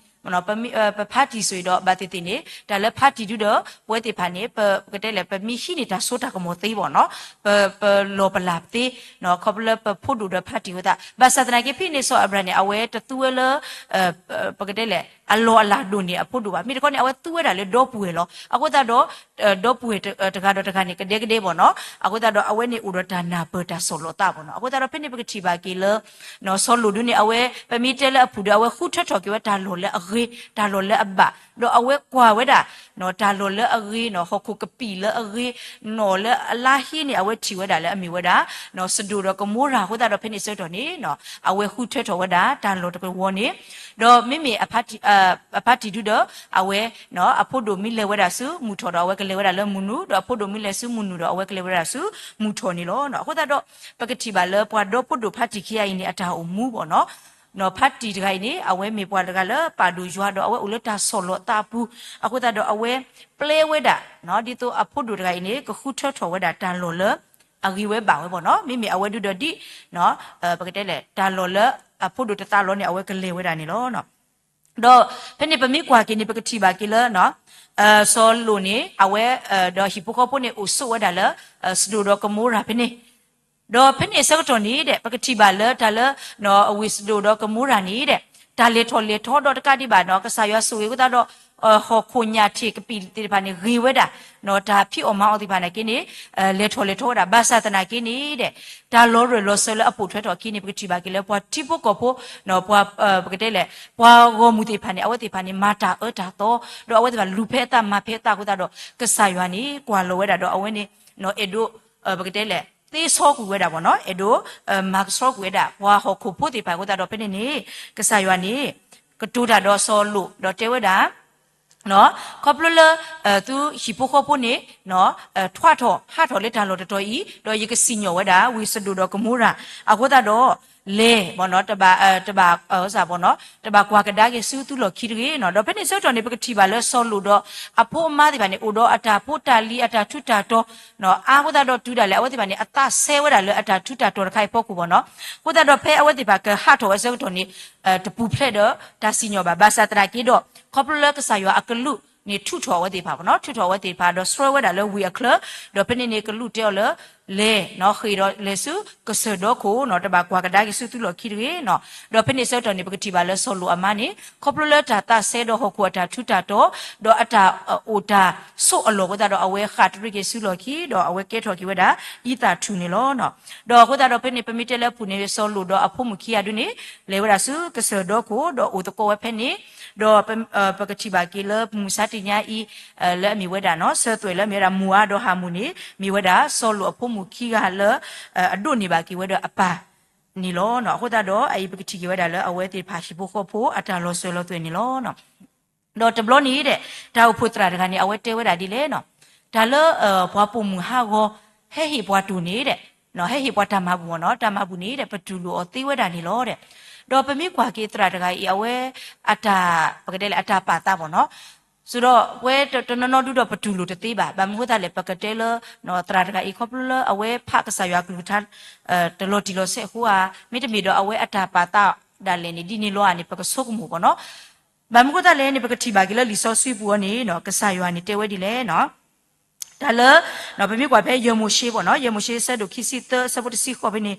ပဖါတံၢ်ဆိၣ်အံၤဒီး ဘၣ်သ့ၣ်သ့ၣ်န့ၣ် တၢ်လၢဖါတံၢ်ဒုဒီး ပဝဲသ့ၣ်တဖၣ်န့ၣ် ပ ပကတဲလဲၣ် ပမ့ၢ်ဟံးန့ၢ်တၢ်စိတၢ်ကမီၤသ့ဘၣ်နီၤ ပ ပလီၢ်ပလၤသ့ ခီဖျိလၢပဖိဒိၣ်ဒီးဖါတံၢ်အဃိသတး ဘၣ်ဆၣ်သနာ်က့ ဖဲန့ၣ်စီၤအၤဘြၤဟၣ်န့ၣ် အဝဲတသူဝဲလၢ ပကတဲလဲၣ် အလီၢ်အလၤဒိၣ်န့ၢ်အဖိဒိၣ်ဘၣ်. မ့ၢ်တခီန့ၣ် အဝဲသူဝဲဒၣ်လၢဒီပုၢ်ဝဲၢ်လီၤ. အဃိသတးဒီး ဒီပုၢ်ဝဲၢ်တဂၤဒီးတဂၤန့ၣ် ကဒဲကဒဲဘၣ်နီၤ. အဃိသတးဒီး အဝဲန့ၣ်အိၣ်ဒီးတၢ်နၢ်ပၢၢ်တၢ်ဆီၣ်လီၤသးဘၣ်နီၤ. အဃိသတးဒီး ဖဲန့ၣ်ပကထံၣ်ဘၣ်က့ၤလၢ စီၤလိာ်ဒုန့ၣ် အဝဲ ပမ့ၢ်တဲလၢအပူၤဒီး အဝဲဃုထၢထီၣ်က့ၤဝဲတၢ်လီၢ်လၢအဂ့ၤ တၢ်လီၢ်လၢအဘၣ် ဒီးအဝဲကွၢ်ဝဲဒၣ် တၢ်လီၢ်လၢအဂ့ၤနီၤ ဟီၣ်ခိၣ်ကပံာ်လၢအဂ့ၤ နီၢ်လၢအလါဟ့န့ၣ် အဝဲထံၣ်ဝဲဒၣ်လၢအမ့ၢ်ဝဲဒၣ် စဒိၣ်ဒီးကမိရၤအဃိသတးဒီး ဖဲန့ၣ်ဆၢကတီၢ်န့ၣ် အဝဲဃုထၢထီၣ်ဝဲဒၣ်တၢ်လီၢ်တကဝီၤန့ၣ် ဒီးမ့မ့ၢ် အဖါတံၢ်ဒုဒီး အဝဲ အဖိဒိၣ်မ့ၢ်လဲၤဝဲဒၣ်ဆူမုၢ်ထီၣ်ဒီး အဝဲကလဲၤဝဲဒၣ်လၢမုၢ်နုာ် ဒီးအဖိဒိၣ်မ့ၢ်လဲၤဆူမုၢ်နုာ်ဒီး အဝဲကလဲၤဝဲဒၣ်ဆူမုၢ်ထီၣ်န့ၣ်လီၤ. အဃိသတးဒီး ပကထံၣ်ဘၣ်လၢပှၤဒီဖိဒိၣ်ဖါတံၢ်ခံဂၤအံၤန့ၣ် အတၢ်အိၣ်မူဘၣ်နီၤ ဖါတံၢ်တဂၤအံၤန့ၣ် အဝဲမ့ၢ်ပှၤတဂၤလၢပာ်ဒိၣ်ယွၤဒီး အဝဲအိၣ်လၢတၢ်ဆီၣ်လီၤသးအပူၤ အဃိသတးဒီးအဝဲပျဲဝဲဒၣ် ဒ်သိးအဖိဒိၣ်တဂၤအံၤန့ၣ် ကဃုထၢထီၣ်ဝဲဒၣ်တၢ်လီၢ်လၢ အဂ့ၤဝဲဘၣ်ဝဲဘၣ်နီၤ မ့မ့ၢ်အဝဲဒုဒီးဒ် ပကတဲလဲၣ် တၢ်လီၢ်လၢအဖိဒိၣ်တသးလီၤန့ၣ် အဝဲကလဲၤဝဲဒၣ်န့ၣ်လီၤ. ဒီးဖဲန့ၣ်ပမ့ၢ်ကွၢ်က့ၤန့ၣ် ပကထံၣ်ဘၣ်က့ၤလၢ စီၤလိာ်န့ၣ် အဝဲ ဒီးဟံၣ်ဖိဃီဖိန့ၣ် အိၣ်ဆိးဝဲဒၣ်လၢ စဒိၣ်ဒီးကမိရၤဖဲန့ၣ် ဒီးဖဲန့ၣ်အဆၢကတီၢ်န့ၣ်ဒီး ပကထံၣ်ဘၣ်လၢတၢ်လၢ အဝ့ၢ်စဒိၣ်ဒီးကမိရၤန့ၣ်ဒီး တၢ်လဲၤထီၣ်လဲၤထီဒီးတကးဒံးဘၣ်နီၤ ကစၢ်ယွၤဆိၣ်ဂ့ၤအဃိသတးဒီး ဟီၣ်ခိၣ်ညၣ်ထံၣ်ကပံာ်သ့ၣ်တဖၣ်န့ၣ် ဂ့ၤဝဲဒၣ် တၢ်ဖံးအီၣ်မၤအီၣ်သ့ၣ်တဖၣ်နာ်က့န့ၣ် လဲၤထီၣ်လဲၤထီဝဲဒၣ် ဘၣ်ဆၣ်သနာ်က့န့ၣ်ဒီး တၢ်လီၤရၢၢ်လီၤစၢၤလၢအပိာ်ထွဲထီၣ်အခံန့ၣ် ပကထံၣ်ဘၣ်က့ၤလၢ ပှၤထံဖိကီၢ်ဖိ ပှၤ ပကတဲလဲၣ် ပှၤဂီၢ်မုၢ်သ့ၣ်တဖၣ်န့ၣ် အဝဲသ့ၣ်တဖၣ်န့ၣ် မၤတၢ်အၢတၢ်သီ ဒီးအဝဲသ့ၣ်တဖၣ်လူၤဖဲအသးမၤဖဲအသးအဃိသတးဒီး ကစၢ်ယွၤန့ၣ် ကွၢ်လီၤဝဲဒၣ်ဒီးအဝဲန့ၣ် အဲၣ်ဒိး ပကတဲလဲၣ် သ့ဆီကွံာ်ဝဲဒၣ်ဘၣ်နီၤ အဲၣ်ဒိး မၤကဆှီကွံာ်ဝဲဒၣ် ပှၤဟီၣ်ခိၣ်ဖိသ့ၣ်တဖၣ်အဃိသတးဒီး ဖဲန့ၣ်န့ၣ် ကစၢ်ယွၤန့ၣ် ကတိၤတၢ်ဒီးစီၤလိာ် ဒီးတဲဝဲဒၣ် ခီဖျိလၢ သုဟံၣ်ဖိဃီဖိန့ၣ် ထွးထီၣ်ဟးထီၣ်လၢတၢ်လီၢ်တတီၤအံၤ ဒီးယကစံၣ်ညီၣ်ဝဲဒၣ် ဝ့ၢ်စဒိၣ်ဒီးကမိရၤ အဃိသတးဒီး လဲၤ ဘၣ်နီၤ တဘၣ် တဘၣ် ဘၣ်နီၤ တဘၣ်ကွၢ်ကဒါက့ၤဆူသုလီၢ်ခံတဂ့ၤနီၤ ဒီးဖဲန့ၣ်ဆၢကတီၢ်န့ၣ် ပကထံၣ်ဘၣ်လၢစီၤလိာ်ဒီးအဖိအမါသ့ၣ်တဖၣ်န့ၣ် အိၣ်ဒီးအတၢ်ဖိတၢ်လံၤအတၢ်ထူးတၢ်တီၤ အါဃိသတးဒီးတုၤဒၣ်လဲာ် အဝဲသ့ၣ်တဖၣ်န့ၣ် အသးစဲဝဲဒၣ်လၢအတၢ်ထူးတၢ်တီၤတခါအံၤအဖီခိၣ်ဘၣ်နီၤ အဃိသတးဒီးဖဲအဝဲသ့ၣ်တဖၣ်ကဟးထီၣ်ဝဲဆၢကတီၢ်န့ၣ် တပူၤဖျဲးဒီးတၢ်စံၣ်ညီၣ်ဘၣ် ဘၣ်ဆၣ်သနာ်က့ဒီး ခီဖျိလၢကစၢ်ယွၤအကလူးန့ၣ် ထုးထီၣ်အဝဲသ့ၣ်တဖၣ်ဘၣ်နီၤ ထုးထီၣ်အဝဲသ့ၣ်တဖၣ်ဒီးဆှၢဝဲဒၣ်လၢဝ့ၢ်အချၢ ဒီးဖဲန့ၣ်န့ၣ် ကလူးတဲအီၤလၢ လဲၤနီၤ ဃ့ၢ်ဒီးလဲၤဆူကစၢၢ်ဒီခိၣ်နီၤ တဘၣ်ကွၢ်ကဒါက့ၤဆူသုလီၢ်ခံတဂ့ၤနီၤ ဒီးဖဲန့ၣ်ဆၢကတီၢ်န့ၣ် ပကထံၣ်ဘၣ်လၢစီၤလိာ်အမါန့ၣ် ခီဖျိလၢတၢ်သးစဲဒီးဟီၣ်ခိၣ်အတၢ်ထူးတၢ်တီၤ ဒီးအတၢ်အိၣ်တၢ်ဆိးအလီၢ်အဃိသတးဒီး အဝဲဃၣ်တရံးက့ၤဆူလီၢ်ခံ ဒီးအဝဲကဲထီၣ်က့ၤဝဲဒၣ် ယံသးထူၣ်န့ၣ်လီၤ. ဒီးအဃိသတးဒီးဖဲန့ၣ် ပမ့ၢ်တဲလၢအပူၤန့ၣ် စီၤလိာ်ဒီးအဖိမုၣ်ခံဂၤဒုန့ၣ် လဲၤဝဲဒၣ်ဆူကစၢၢ်ဒီခိၣ် ဒီးအိၣ်သကိးဝဲဖဲန့ၣ် ဒီး ပကထံၣ်ဘၣ်က့ၤလၢမုၢ်မဆါတနံၤညါအံၤ လၢအမ့ၢ်ဝဲဒၣ်နီၤ ဆၢသွဲၣ်လၢအမ့ၢ်ဝဲဒၣ် မိၤအၤဒီးဟၤမိၣ်န့ၣ် မ့ၢ်ဝဲဒၣ် စီၤလိာ်အဖိမုၣ်ခံဂၤလၢ အဒိးန့ၢ်ဘၣ်က့ၤဝဲဒီးအပၢ်န့ၣ်လီၤ. အဃိသတးဒီး အအံၤပကထံၣ်က့ၤဝဲဒၣ်လၢအဝဲသ့ၣ်တဖၣ်ဟံၣ်ဖိဃီဖိအတၢ်လီၤစၢၤလီၤသွဲၣ်န့ၣ်လီၤ. ဒီးတဘျီန့ၣ်ဒီး တၢ်အိၣ်ဖှိၣ်သရၣ်တဂၤန့ၣ် အဝဲတဲဝဲဒၣ်ဒ်လဲၣ်နီၤ, တၢ်လၢ ပှၤပိာ်မုၣ်ဟးဂီၤ ဟဲဟ့ၣ်ပှၤတူၢ်န့ၣ်ဒီး ဟဲဟ့ၣ်ပှၤတၢ်မၤဘူၣ်မ့ၢ်နီၤ, တၢ်မၤဘူၣ်န့ၣ်ဒီး ပတူၢ်လိာ်အီၤသ့ဝဲဒၣ်န့ၣ်လီၤဒီး, ဒီးပမ့ၢ်ကွၢ်က့ၤသရၣ်တဂၤအံၤ အဝဲ အတၢ် ပကတဲလဲၣ် အတၢ်ပာ်သးမ့ၢ်နီၤ, ဆိုတော့ ပဝဲတနီၤနီၤဒုဒီးပတူၢ်လိာ်တသ့ဘၣ်. ဘၣ်မနုၤအဃိသတးလဲၣ် ပကတဲလၢ သရၣ်တဂၤအံၤ ခီဖျိလၢအဝဲဖးကစၢ်ယွၤကလုၢ်ကထါ တလီၤတံၢ်လီၤဆဲးအဃိဧါ, မ့တမ့ၢ်ဒီးအဝဲအတၢ်ပာ်သးဒၣ်လဲာ်န့ၣ် ဒ်န့ၣ်လီၤဧါန့ၣ် ပကဆိကမိၣ်ဘၣ်နီၤ. ဘၣ်မနုၤအဃိသတးလဲၣ်န့ၣ် ပကထံၣ်ဘၣ်က့ၤလၢလံာ်စီဆှံပူၤအံၤန့ၣ် ကစၢ်ယွၤန့ၣ်တဲဝဲဒ်လဲၣ် တၢ်လၢ ပမ့ၢ်ကွၢ်ဖဲယဲၢ်မိၤၡ့ဘၣ်နီၤ, ယဲၢ်မိၤၡ့ အဆၢဒိၣ်ခံဆံသၢ အဆၢဖိတဆံဃိးဖဲန့ၣ်,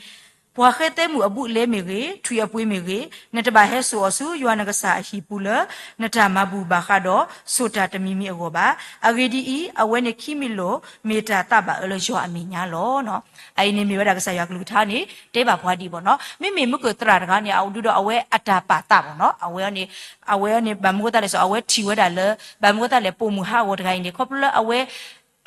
ပှၤဃဲသဲမုၢ်အဘူးအလဲမ့ၢ်ဂ့ၤ, ထွံၣ်အပှ့ၤမ့ၢ်ဂ့ၤ, နတဘၣ်ဟဲစိာ်အီၤဆူယွၤနကစၢ်အဟံၣ်ပူၤလၢ နတၢ်မၤဘူၣ်ဘၣ်ဃးဒီး စိာ်တၢ်တမံၤမံၤအဂီၢ်ဘၣ်. အဂ့ၢ်ဒ်အံၤ, အဝဲန့ၣ်ခံမံၤလိာ် မ့ၢ်တၢ်သးဘၣ်အၢလၢယွၤအမဲာ်ညါလီၤ. အအံၤန့ၣ်မ့ၢ်ဝဲဒၣ်ကစၢ်ယွၤကလုၢ်ကထါန့ၣ် တဲဘၣ်ပှၤဒ်အံၤဘၣ်နီၤ. မ့မ့ၢ်မုၢ်ကၢၢ်သရၣ်တဂၤန့ၣ် အအိၣ်ဒုဒီးအဝဲအတၢ်ပာ်သးဘၣ်နီၤ. အဝဲန့ၣ် အဝဲန့ၣ် ဘၣ်မနုၤအဃိသတးလဲၣ် အဝဲထံၣ်ဝဲဒၣ်လၢ ဘၣ်မနုၤအဃိသတးလဲၣ် ပိာ်မုၣ်ဟးဂီၤတဂၤအံၤန့ၣ် ခီဖျိလၢအဝဲ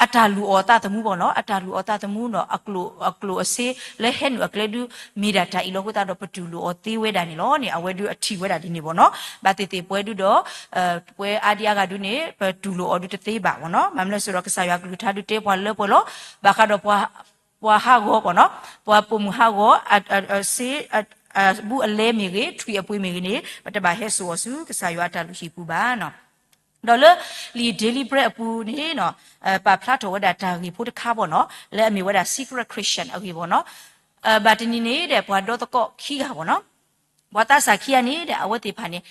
အတၢ်လူၤအီၣ်သးသမူဘၣ်နီၤ, အတၢ်လူၤအီၣ်သးသမူနီၤ အကျိၣ်အစ့လၢဟဲနုာ်အကျဲဒု မ့ၢ်ဒၣ်တၢ်အံၤလီၤအဃိသတးဒီး ပတူၢ်လိာ်အီၤသ့ဝဲဒၣ်န့ၣ်လီၤန့ၣ် အဝဲဒုအထံၣ်ဝဲဒၣ်ဒ်န့ၣ်ဘၣ်နီၤ. ဘၣ်သ့ၣ်သ့ၣ်ပဝဲဒုဒီး ပဝဲအါဒံအါဂၤဒုန့ၣ် ပတူၢ်လိာ်အီၤဒုတသ့ဘၣ်ဘၣ်နီၤ. ဘၣ်မနုၤလဲၣ်ဆိုဒီး ကစၢ်ယွၤကလုၢ်ကထါဒုတဲပှၤလၢပှဲၤလီၤ ဘၣ်ဃးဒီး ပှၤဟးဂီၤဘၣ်နီၤ, ပှၤပိာ်မုၣ်ဟးဂီၤ အစ့ ဘူးအလဲမ့ၢ်ဂ့ၤ ထွံၣ်အပှ့ၤမ့ၢ်ဂ့ၤန့ၣ် ပတဘၣ်ဟဲစိာ်အီၤဆူကစၢ်ယွၤအတၢ်လုၢ်ဟံၣ်ပူၤဘၣ်နီၤ. ဒီးလၢလံာ် Daily Bread အပူၤန့ၣ် ပာ်ဖျါထီၣ်ဝဲဒၣ်တၢ်ဂ့ၢ်ဖိတခါဘၣ်နီၤ လၢအမ့ၢ်ဝဲဒၣ် Secret Christian အဂ့ၢ်ဘၣ်နီၤ. ဘၣ်တနံၤန့ၣ်ဒီး ပှၤဒီသကိးခံဂၤဘၣ်နီၤ, ပှၤသးစၢ်ခံဂၤန့ၣ်ဒီး အဝဲသ့ၣ်တဖၣ်န့ၣ်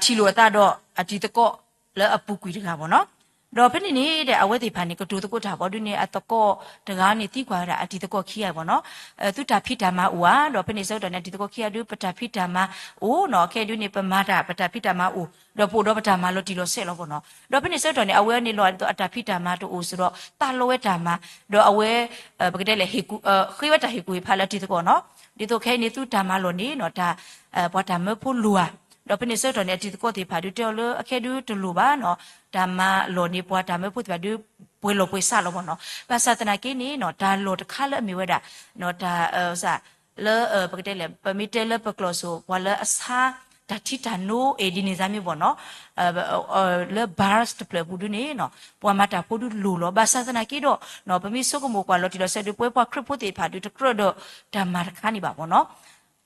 ထံၣ်လိာ်အသးဒီးအတံၤသကိးလၢအပူၤကွံာ်တဂၤဘၣ်နီၤ. ဒီးဖဲန့ၣ်န့ၣ်ဒီး အဝဲသ့ၣ်တဖၣ်န့ၣ် ကတိၤသကိးတၢ်ဘၣ်ဒုန့ၣ် အသကိးတဂၤန့ၣ်သံကွၢ်ဝဲဒၣ်အတံၤသကိးခံဂၤဘၣ်နီၤ, သုတၢ်ဖံးတၢ်မၤအိၣ်ဧါ. ဒီးဖဲန့ၣ်ဆၢကတီၢ်န့ၣ် အတံၤသကိးခံဂၤဒု ပတၢ်ဖံးတၢ်မၤအိၣ်နီၤ, ခဲဒုန့ၣ် ပမၤတၢ် ပတၢ်ဖံးတၢ်မၤအိၣ် ဒီးပအိၣ်ဒီးပတၢ်မၤလီၤတံၢ်လီၤဆဲးလီၤဘၣ်နီၤ. ဒီးဖဲန့ၣ်ဆၢကတီၢ်န့ၣ် အဝဲန့ၣ်လီၤဒ်သိးအတၢ်ဖံးတၢ်မၤတအိၣ်စ့ၢ်ဒီး သးလီဝဲတၢ်မၤ, ဒီးအဝဲ ပကတဲလဲၣ် ဃ့ဝဲတၢ်ဟ့ၣ်ကူၣ်ဟ့ၣ်ဖးလၢအတံၤသကိးနီၤ, ဒ်သိးခဲအံၤန့ၣ် သုတၢ်မၤလီၢ်န့ၣ်နီၤ တၢ် ပှၤတၢ်မၢဖိလိၣ်ဧါ. ဒီးဖဲန့ၣ်ဆၢကတီၢ်န့ၣ် အတံၤသကိးသ့ၣ်တဖၣ်ဒုတဲအီၤလၢ အခဲဒုတလိၣ်ဘၣ်နီၤ, တၢ်မၤလီၢ်န့ၣ် ပှၤတၢ်မၢဖိသ့ၣ်တဖၣ်ဒု ပှဲၤလီၢ်ပှဲၤဆးလီၤဘၣ်နီၤ. ဘၣ်ဆၣ်သနာ်က့န့ၣ်နီၤ တၢ်လီၢ်တခါလၢအမ့ၢ်ဝဲဒၣ် တၢ် လၢ ပကတဲလဲၣ် ပမ့ၢ်တဲလၢပကျိာ်စ့ၢ် ပှၤလၢအဆါ တၢ်ထံတၢ်နိ အဲၣ်ဒ်န့ၣ်စ့ၢ်မ့ၢ်ဘၣ်နီၤ, လၢ bus တဖျၢၣ်အပူၤဒုန့ၣ်နီၤ ပှၤမၤတၢ်ဖိဒုလိၣ်လီၤ. ဘၣ်ဆၣ်သနာ်က့ဒီး ပမ့ၢ်ဆိကမိၣ်ကွၢ်လီၤတံၢ်လီၤဆဲးဒု ပဝဲပှၤခရံာ်ဖိသ့ၣ်တဖၣ်ဒု တကြၢးဒီးတၢ်မၤတခါန့ၣ်ဘၣ်ဘၣ်နီၤ.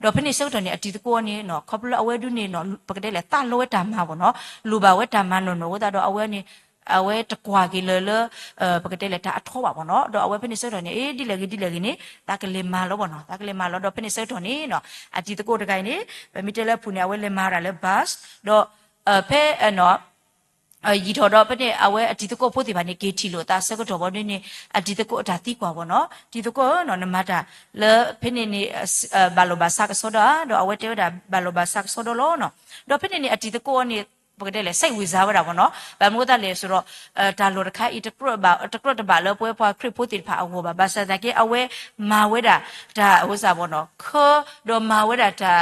ဒီးဖဲန့ၣ်ဆၢကတီၢ်န့ၣ် အတံၤသကိးန့ၣ်နီၤ ခီဖျိလၢအဝဲဒုန့ၣ်နီၤ ပကတဲလဲၣ် သးလီဝဲတၢ်မၤဘၣ်နီၤ, လိၣ်ဘၣ်ဝဲတၢ်မၤနီၢ်နီၢ်အဃိသတးဒီး အဝဲန့ၣ် အဝဲတကွၢ်က့ၤလၢၤလၢ ပကတဲလဲၣ် တၢ်အထီဘၣ်ဘၣ်နီၤ. ဒီးအဝဲဖဲန့ၣ်ဆၢကတီၢ်န့ၣ် အ့ ဒ်လဲၣ်ဂ့ၤဒ်လဲၣ်ဂ့ၤန့ၣ် သးကလဲၤမၤလီၤဘၣ်နီၤ, သးကလဲၤမၤလီၤ. ဒီးဖဲန့ၣ်ဆၢကတီၢ်န့ၣ်နီၤ အတံၤသကိးတဂၤအံၤန့ၣ် ပမ့ၢ်တဲလၢအပူၤန့ၣ် အဝဲလဲၤမၤဒၣ်လၢ bus ဒီး ဖဲ ယံာ်ထီၣ်ဒီးဖဲန့ၣ် အဝဲအတံၤသကိးဖိသ့ၣ်တဖၣ်န့ၣ် က့ၤထံၣ်လိာ်အသးဆၢကတီၢ်ဘၣ်ဒုန့ၣ် အတံၤသကိးအတၢ်သံကွၢ်ဘၣ်နီၤ, တံၤသကိးဧၢနီၤ နမၤတၢ်လၢဖဲန့ၣ်န့ၣ် ဘၣ်လီၢ်ဘၣ်စးကစီဒီဧါ, ဒီးအဝဲတဲဝဲဒၣ် ဘၣ်လီၢ်ဘၣ်စးကစီဒီလီၤနီၤ. ဒီးဖဲန့ၣ်န့ၣ် အတံၤသကိးန့ၣ် ပကတဲလဲၣ် စဲးဝ့ၤစါဝဲဒၣ်ဘၣ်နီၤ, ဘၣ်မနုၤအဃိသတးလဲၣ်ဆိုတော့ တၢ်လီၢ်တခါအံၤ တကြၢးတဘၣ်လၢပဝဲပှၤခရံာ်ဖိသ့ၣ်တဖၣ်အဂီၢ်ဘၣ်, ဘၣ်ဆၣ်သနာ်က့ အဝဲမၤဝဲဒၣ်တၢ်အိၣ်စ့ၢ်ဘၣ်နီၤ, ခၢဒီးမၤဝဲဒၣ်တၢ်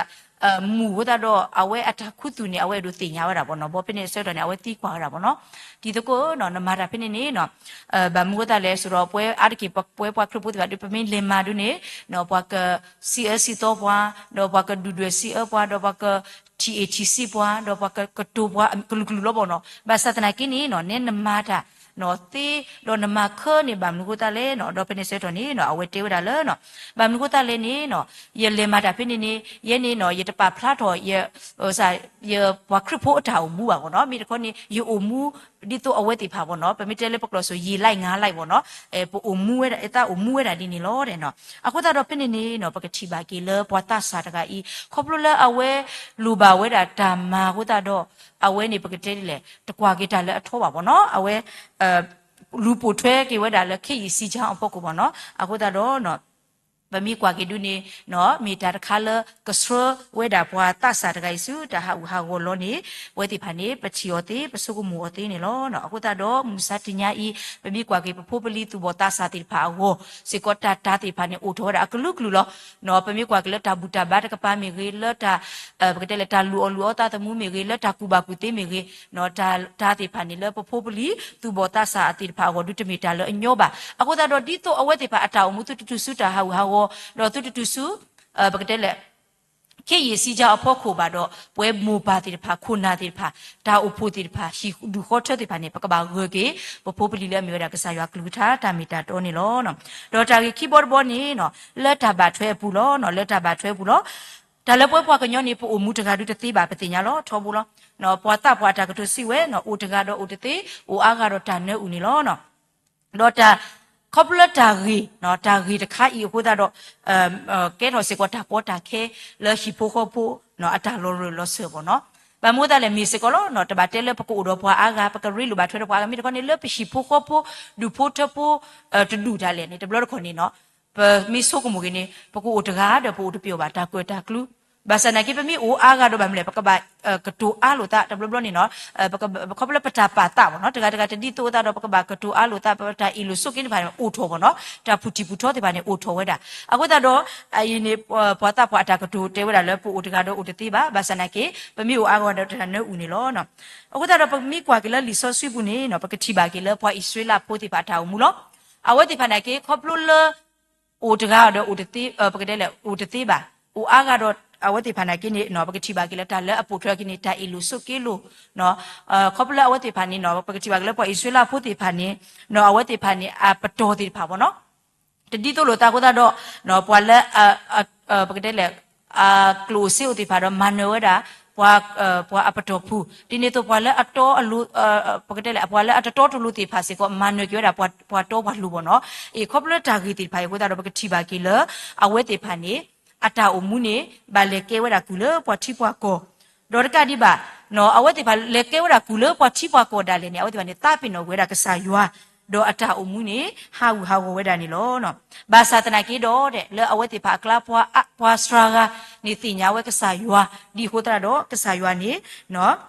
မုာ်အဃိသတးဒီး အဝဲအတၢ်ခူသူၣ်န့ၣ် အဝဲအဲၣ်ဒိးသ့ၣ်ညါဝဲဒၣ်ဘၣ်နီၤ, ဘၣ်ဖဲန့ၣ်အဆၢကတီၢ်န့ၣ် အဝဲသံကွၢ်ဝဲဒၣ်ဘၣ်နီၤ, တံၤသကိးဧၢနီၤ နမၤတၢ်ဖဲန့ၣ်န့ၣ်နီၤ ဘၣ်မနုၤအဃိသတးလဲၣ်ဆိုတော့ ပဝဲအါတက့ၢ် ပဝဲပှၤခရံာ်ဖိသ့ၣ်တဖၣ်ဒု ပမ့ၢ်လဲၤမၤဒုန့ၣ် ပှၤကစံးအၢစံးသီပှၤ, ဒီးပှၤကဒုၣ်ဒွဲၣ်စံးအၢပှၤ, ဒီးပှၤကထံၣ်အ့ၣ်ထံၣ်ဆံးပှၤ, ဒီးပှၤကကတိၤပှၤကလုာ်ကလုာ်လီၤဘၣ်နီၤ, ဘၣ်ဆၣ်သနာ်က့န့ၣ်နီၤ နဲနမၤတၢ် သ့, ဒီးနမၤခၢန့ၣ် ဘၣ်မနုၤအဃိသတးလဲၣ်နီၤ, ဒီးဖဲန့ၣ်ဆၢကတီၢ်န့ၣ်နီၤ အဝဲတဲဝဲဒၣ်လၢ ဘၣ်မနုၤအဃိသတးလဲၣ်န့ၣ်နီၤ, ယလဲၤမၤတၢ်ဖဲန့ၣ်န့ၣ် ယဲန့ၣ်နီၤ ယတပာ်ဖျါထီၣ် ယပှၤခရံာ်ဖိအတၢ်အိၣ်မူဘၣ်ဘၣ်နီၤ, မ့ၢ်တခီန့ၣ် ယအိၣ်မူ ဒ်သိးအဝဲသ့ၣ်တဖၣ်ဘၣ်နီၤ, ပမ့ၢ်တဲလၢပကျိာ်စ့ၢ် ယံာ်လိုက်ငါးလိုက်ဘၣ်နီၤ, ပအိၣ်မူဝဲဒၣ် ယသးအိၣ်မူဝဲဒၣ်ဒ်န့ၣ်လီၤနီၤ. အဃိသတးဒီးဖဲန့ၣ်န့ၣ်နီၤ ပကထံၣ်ဘၣ်က့ၤလၢပှၤသးစၢ်တဂၤအံၤ ခီဖျိလၢအဝဲလိၣ်ဘၣ်ဝဲဒၣ်တၢ်မၤအဃိသတးဒီး အဝဲန့ၣ် ပကတဲဒ်လဲၣ် တကွၢ်က့ၤတၢ်လၢအထီဘၣ်ဘၣ်နီၤ, အဝဲ လူၤပိာ်ထွဲက့ၤဝဲဒၣ်လၢ ခ့ယံာ်စံကၠါအဖီခိၣ်ဘၣ်နီၤ, အဃိသတးဒီး ပမ့ၢ်ကွၢ်က့ၤဒုန့ၣ် မ့ၢ်တၢ်တခါလၢကဆှၢဝဲဒၣ်ပှၤသးစၢ်တဂၤအံၤဆူ တၢ်ဟးဂူာ်ဟးဂီၤလီၤန့ၣ် ပဝဲသ့ၣ်တဖၣ်န့ၣ် ပထံၣ်အီၤသ့ ပဆိကမိၣ်အီၤသ့န့ၣ်လီၤ. အဃိသတးဒီး မုၢ်မဆါတနံၤအံၤ ပမ့ၢ်ကွၢ်က့ၤ ပဖိပလံၤသူၣ်ဘီၣ်သးစၢ်သ့ၣ်တဖၣ်အဂီၢ်စ့ၢ်ကီး တၢ်တၤသ့ၣ်တဖၣ်န့ၣ် အိၣ်ထီၣ်ဝဲဒၣ်အကလုာ်ကလုာ်လီၤ. ပမ့ၢ်ကွၢ်က့ၤလၢတၢ်ဘူၣ်တၢ်ဘါတကပၤမ့ၢ်ဂ့ၤ, လၢတၢ် ပကတဲလဲၣ် တၢ်လူၤအီၣ်လူၤအီသးသမူမ့ၢ်ဂ့ၤ, လၢတၢ်ကူၣ်ဘၣ်ကူၣ်သ့မ့ၢ်ဂ့ၤ, တၢ်တၤသ့ၣ်တဖၣ်န့ၣ် လၢပဖိပလံၤသူၣ်ဘီၣ်သးစၢ်သ့ၣ်တဖၣ်အဂီၢ်ဒု တမ့ၢ်တၢ်လၢအညီဘၣ်. အဃိသတးဒီး ဒ်သိးအဝဲသ့ၣ်တဖၣ်အတၢ်အိၣ်မူ သုတတုၤဆူတၢ်ဟးဂူာ်ဟးဂီၤ, ဒီးသုတတုၤဆူ ပကတဲလဲၣ် ခ့ယံာ်စံကၠါအဖီခိၣ်ဘၣ်ဒီး ပဝဲမိၢ်ပၢ်သ့ၣ်တဖၣ် ခိၣ်နၢ်သ့ၣ်တဖၣ် တၢ်အိၣ်ဖှိၣ်သ့ၣ်တဖၣ် ဟံၣ်ဒူၣ်ဃီထၢသ့ၣ်တဖၣ်န့ၣ် ပကဘၣ်ဂၢၢ်က့ၤ ပဖိပလံၤလၢအမ့ၢ်ဝဲဒၣ်ကစၢ်ယွၤကလုၢ်ကထါတၢ်မ့ၢ်တၢ်တီန့ၣ်လီၤ. ဒီးတၢ်ဂ့ၢ်ခံဘီတဘီန့ၣ် လၢတၢ်ဘၣ်ထွဲအပူၤလီၤ. လၢတၢ်ဘၣ်ထွဲအပူၤလီၤ. တၢ်လၢပဝဲပှၤကညီန့ၣ် ပအိၣ်မူတဂၤဒုတသ့ဘၣ် ပသ့ၣ်ညါလီၤ ထီဘိလီၤ. ပှၤသးပှၢ်အတၢ်ကတိၤစံးဝဲန့ၣ် အိၣ်တဂၤဒီးအိၣ်တသ့, အိၣ်အါဂၤဒီးတၢ်နၢအုၣ်န့ၣ်လီၤ. ဒီးတၢ် ခီဖျိလၢတၢ်ဂ့ၢ်, တၢ်ဂ့ၢ်တခါအံၤအဃိသတးဒီး ကဲထီၣ်စ့ၢ်ကီးတၢ်ကီတၢ်ခဲလၢဟံၣ်ဖိဃီဖိ အတၢ်လီၤရၢၢ်လီၤစၢၤဘၣ်န့ၣ်. ဘၣ်မနုၤအဃိသတးလဲၣ် မ့ၢ်စ့ၢ်ကီးလီၤ. တဘၣ်တဲလၢပကအိၣ်ဒီးပှၤအါဂၤ ပကရ့လိာ်ဘၣ်ထွဲဒီးပှၤအါဂၤ မ့ၢ်တခီန့ၣ် လၢပဟံၣ်ဖိဃီဖိ ဒူၣ်ဖိထၢဖိ တဒူၣ်ဒၣ်လဲာ်န့ၣ် တဘျီတခီၣ်န့ၣ်န့ၣ် ပမ့ၢ်ဆိကမိၣ်က့ၤန့ၣ် ပကအိၣ်တဂၤဒီးပအိၣ်တပျီၢ်ဘၣ် တၢ်ကွဲၢ်တၢ်ကျူ ဘၣ်ဆၣ်သနာ်က့ ပမ့ၢ်အိၣ်အါဂၤဒီးဘၣ်မနုၤလဲၣ် ပကဘၣ်ကတိၤအါလိာ်သး တဘျီဘျီန့ၣ်န့ၣ် ခီဖျိလၢပတၢ်ပာ်သးဘၣ်န့ၣ် တဂၤတဂၤတဒ်သိးအသးဒီး ပကဘၣ်ကတိၤအါလိာ်သး ပတၢ်အ့ၣ်လိာ်ဆိးက့သ့ၣ်တဖၣ်န့ၣ် အိၣ်ထီၣ်ဘၣ်န့ၣ် တၢ်ဖုၣ်ထံၣ်ဖုၣ်ထီသ့ၣ်တဖၣ်န့ၣ် အိၣ်ထီၣ်ဝဲဒၣ်. အဃိသတးဒီး အအံၤန့ၣ် ပှၤသးပှၢ်အတၢ်ကတိၤတဲဝဲဒၣ်လၢ ပအိၣ်တဂၤဒီးအိၣ်တသ့ဘၣ်, ဘၣ်ဆၣ်သနာ်က့ ပမ့ၢ်အိၣ်အါဂၤဒီးတၢ်နၢအုၣ်န့ၣ်လီၤ. အဃိသတးဒီး ပမ့ၢ်ကွၢ်က့ၤလၢလံာ်စီဆှံပူၤန့ၣ်န့ၣ် ပကထံၣ်ဘၣ်က့ၤလၢပှၤအံၣ်စရ့လးဖိသ့ၣ်တဖၣ်အတၢ်အိၣ်မူလီၤ. အဝဲသ့ၣ်တဖၣ်သနာ်က့ ခီဖျိလၢ အိၣ်တဂၤဒီးအိၣ်တသ့, ပကတဲလဲၣ် အိၣ်တသ့ဘၣ်, အိၣ်အါဂၤဒီးအဝဲသ့ၣ်တဖၣ်သနာ်က့န့ၣ် ပကထံၣ်ဘၣ်က့ၤလၢတၢ်လၢအပိာ်ထွဲက့ၤန့ၣ် တၢ်အ့ၣ်လိာ်ဆိးက့လိာ် ခီဖျိလၢအဝဲသ့ၣ်တဖၣ်န့ၣ် ပကထံၣ်ဘၣ်က့ၤလၢပှၤအံၣ်စရ့လးဖိသ့ၣ်တဖၣ်န့ၣ် အဝဲသ့ၣ်တဖၣ်န့ၣ် အပတီၢ်သ့ၣ်တဖၣ်ဘၣ်န့ၣ် တဒ်သိးလိာ်သးအဃိသတးဒီး ပှၤလၢ ပကတဲလဲၣ် အကျိၣ်အိၣ်စ့အိၣ်သ့ၣ်တဖၣ်ဒီး မၤနၢၤဝဲဒၣ် ပှၤအပတီၢ်ဖုၣ် ဒ်န့ၣ်အသိးပှၤလၢအတီအလိၤ ပကတဲလဲၣ် ပှၤလၢအတတီတလိၤသ့ၣ်တဖၣ်စ့ၢ်ကီး မၤနၢၤက့ၤဝဲဒၣ် ပှၤတီပှၤလိၤဘၣ်န့ၣ်. အ့ ခီဖျိလၢတၢ်ဂ့ၢ်သ့ၣ်တဖၣ်အံၤအဃိသတးဒီး ပကထံၣ်ဘၣ်က့ၤလၢ အဝဲသ့ၣ်တဖၣ်န့ၣ် အတၢ်အိၣ်မူန့ၣ် ဘၣ်လဲၤကဲဝဲဒၣ်ကုၢ်လၢပှၤထံပှၤကီၢ် ဒီးတကးဒံးဘၣ် အဝဲသ့ၣ်တဖၣ်လဲၤကဲဝဲဒၣ်ကုၢ်လၢပှၤထံပှၤကီၢ်ဒၣ်လဲာ်န့ၣ် အဝဲသ့ၣ်တဖၣ်န့ၣ် သးပ့ၤနီၣ်ကွံာ်ဝဲဒၣ်ကစၢ်ယွၤ ဒီးအတၢ်အိၣ်မူန့ၣ် ဟးဂူာ်ဟးဂီၤဝဲဒၣ်န့ၣ်လီၤ. ဘၣ်ဆၣ်သနာ်က့ဒီး လၢအဝဲသ့ၣ်တဖၣ်အကျါ ပှၤစှၤဂၤန့ၣ်သ့ၣ်ညါဝဲကစၢ်ယွၤ ဒ်အဃိသတးဒီး ကစၢ်ယွၤန့ၣ်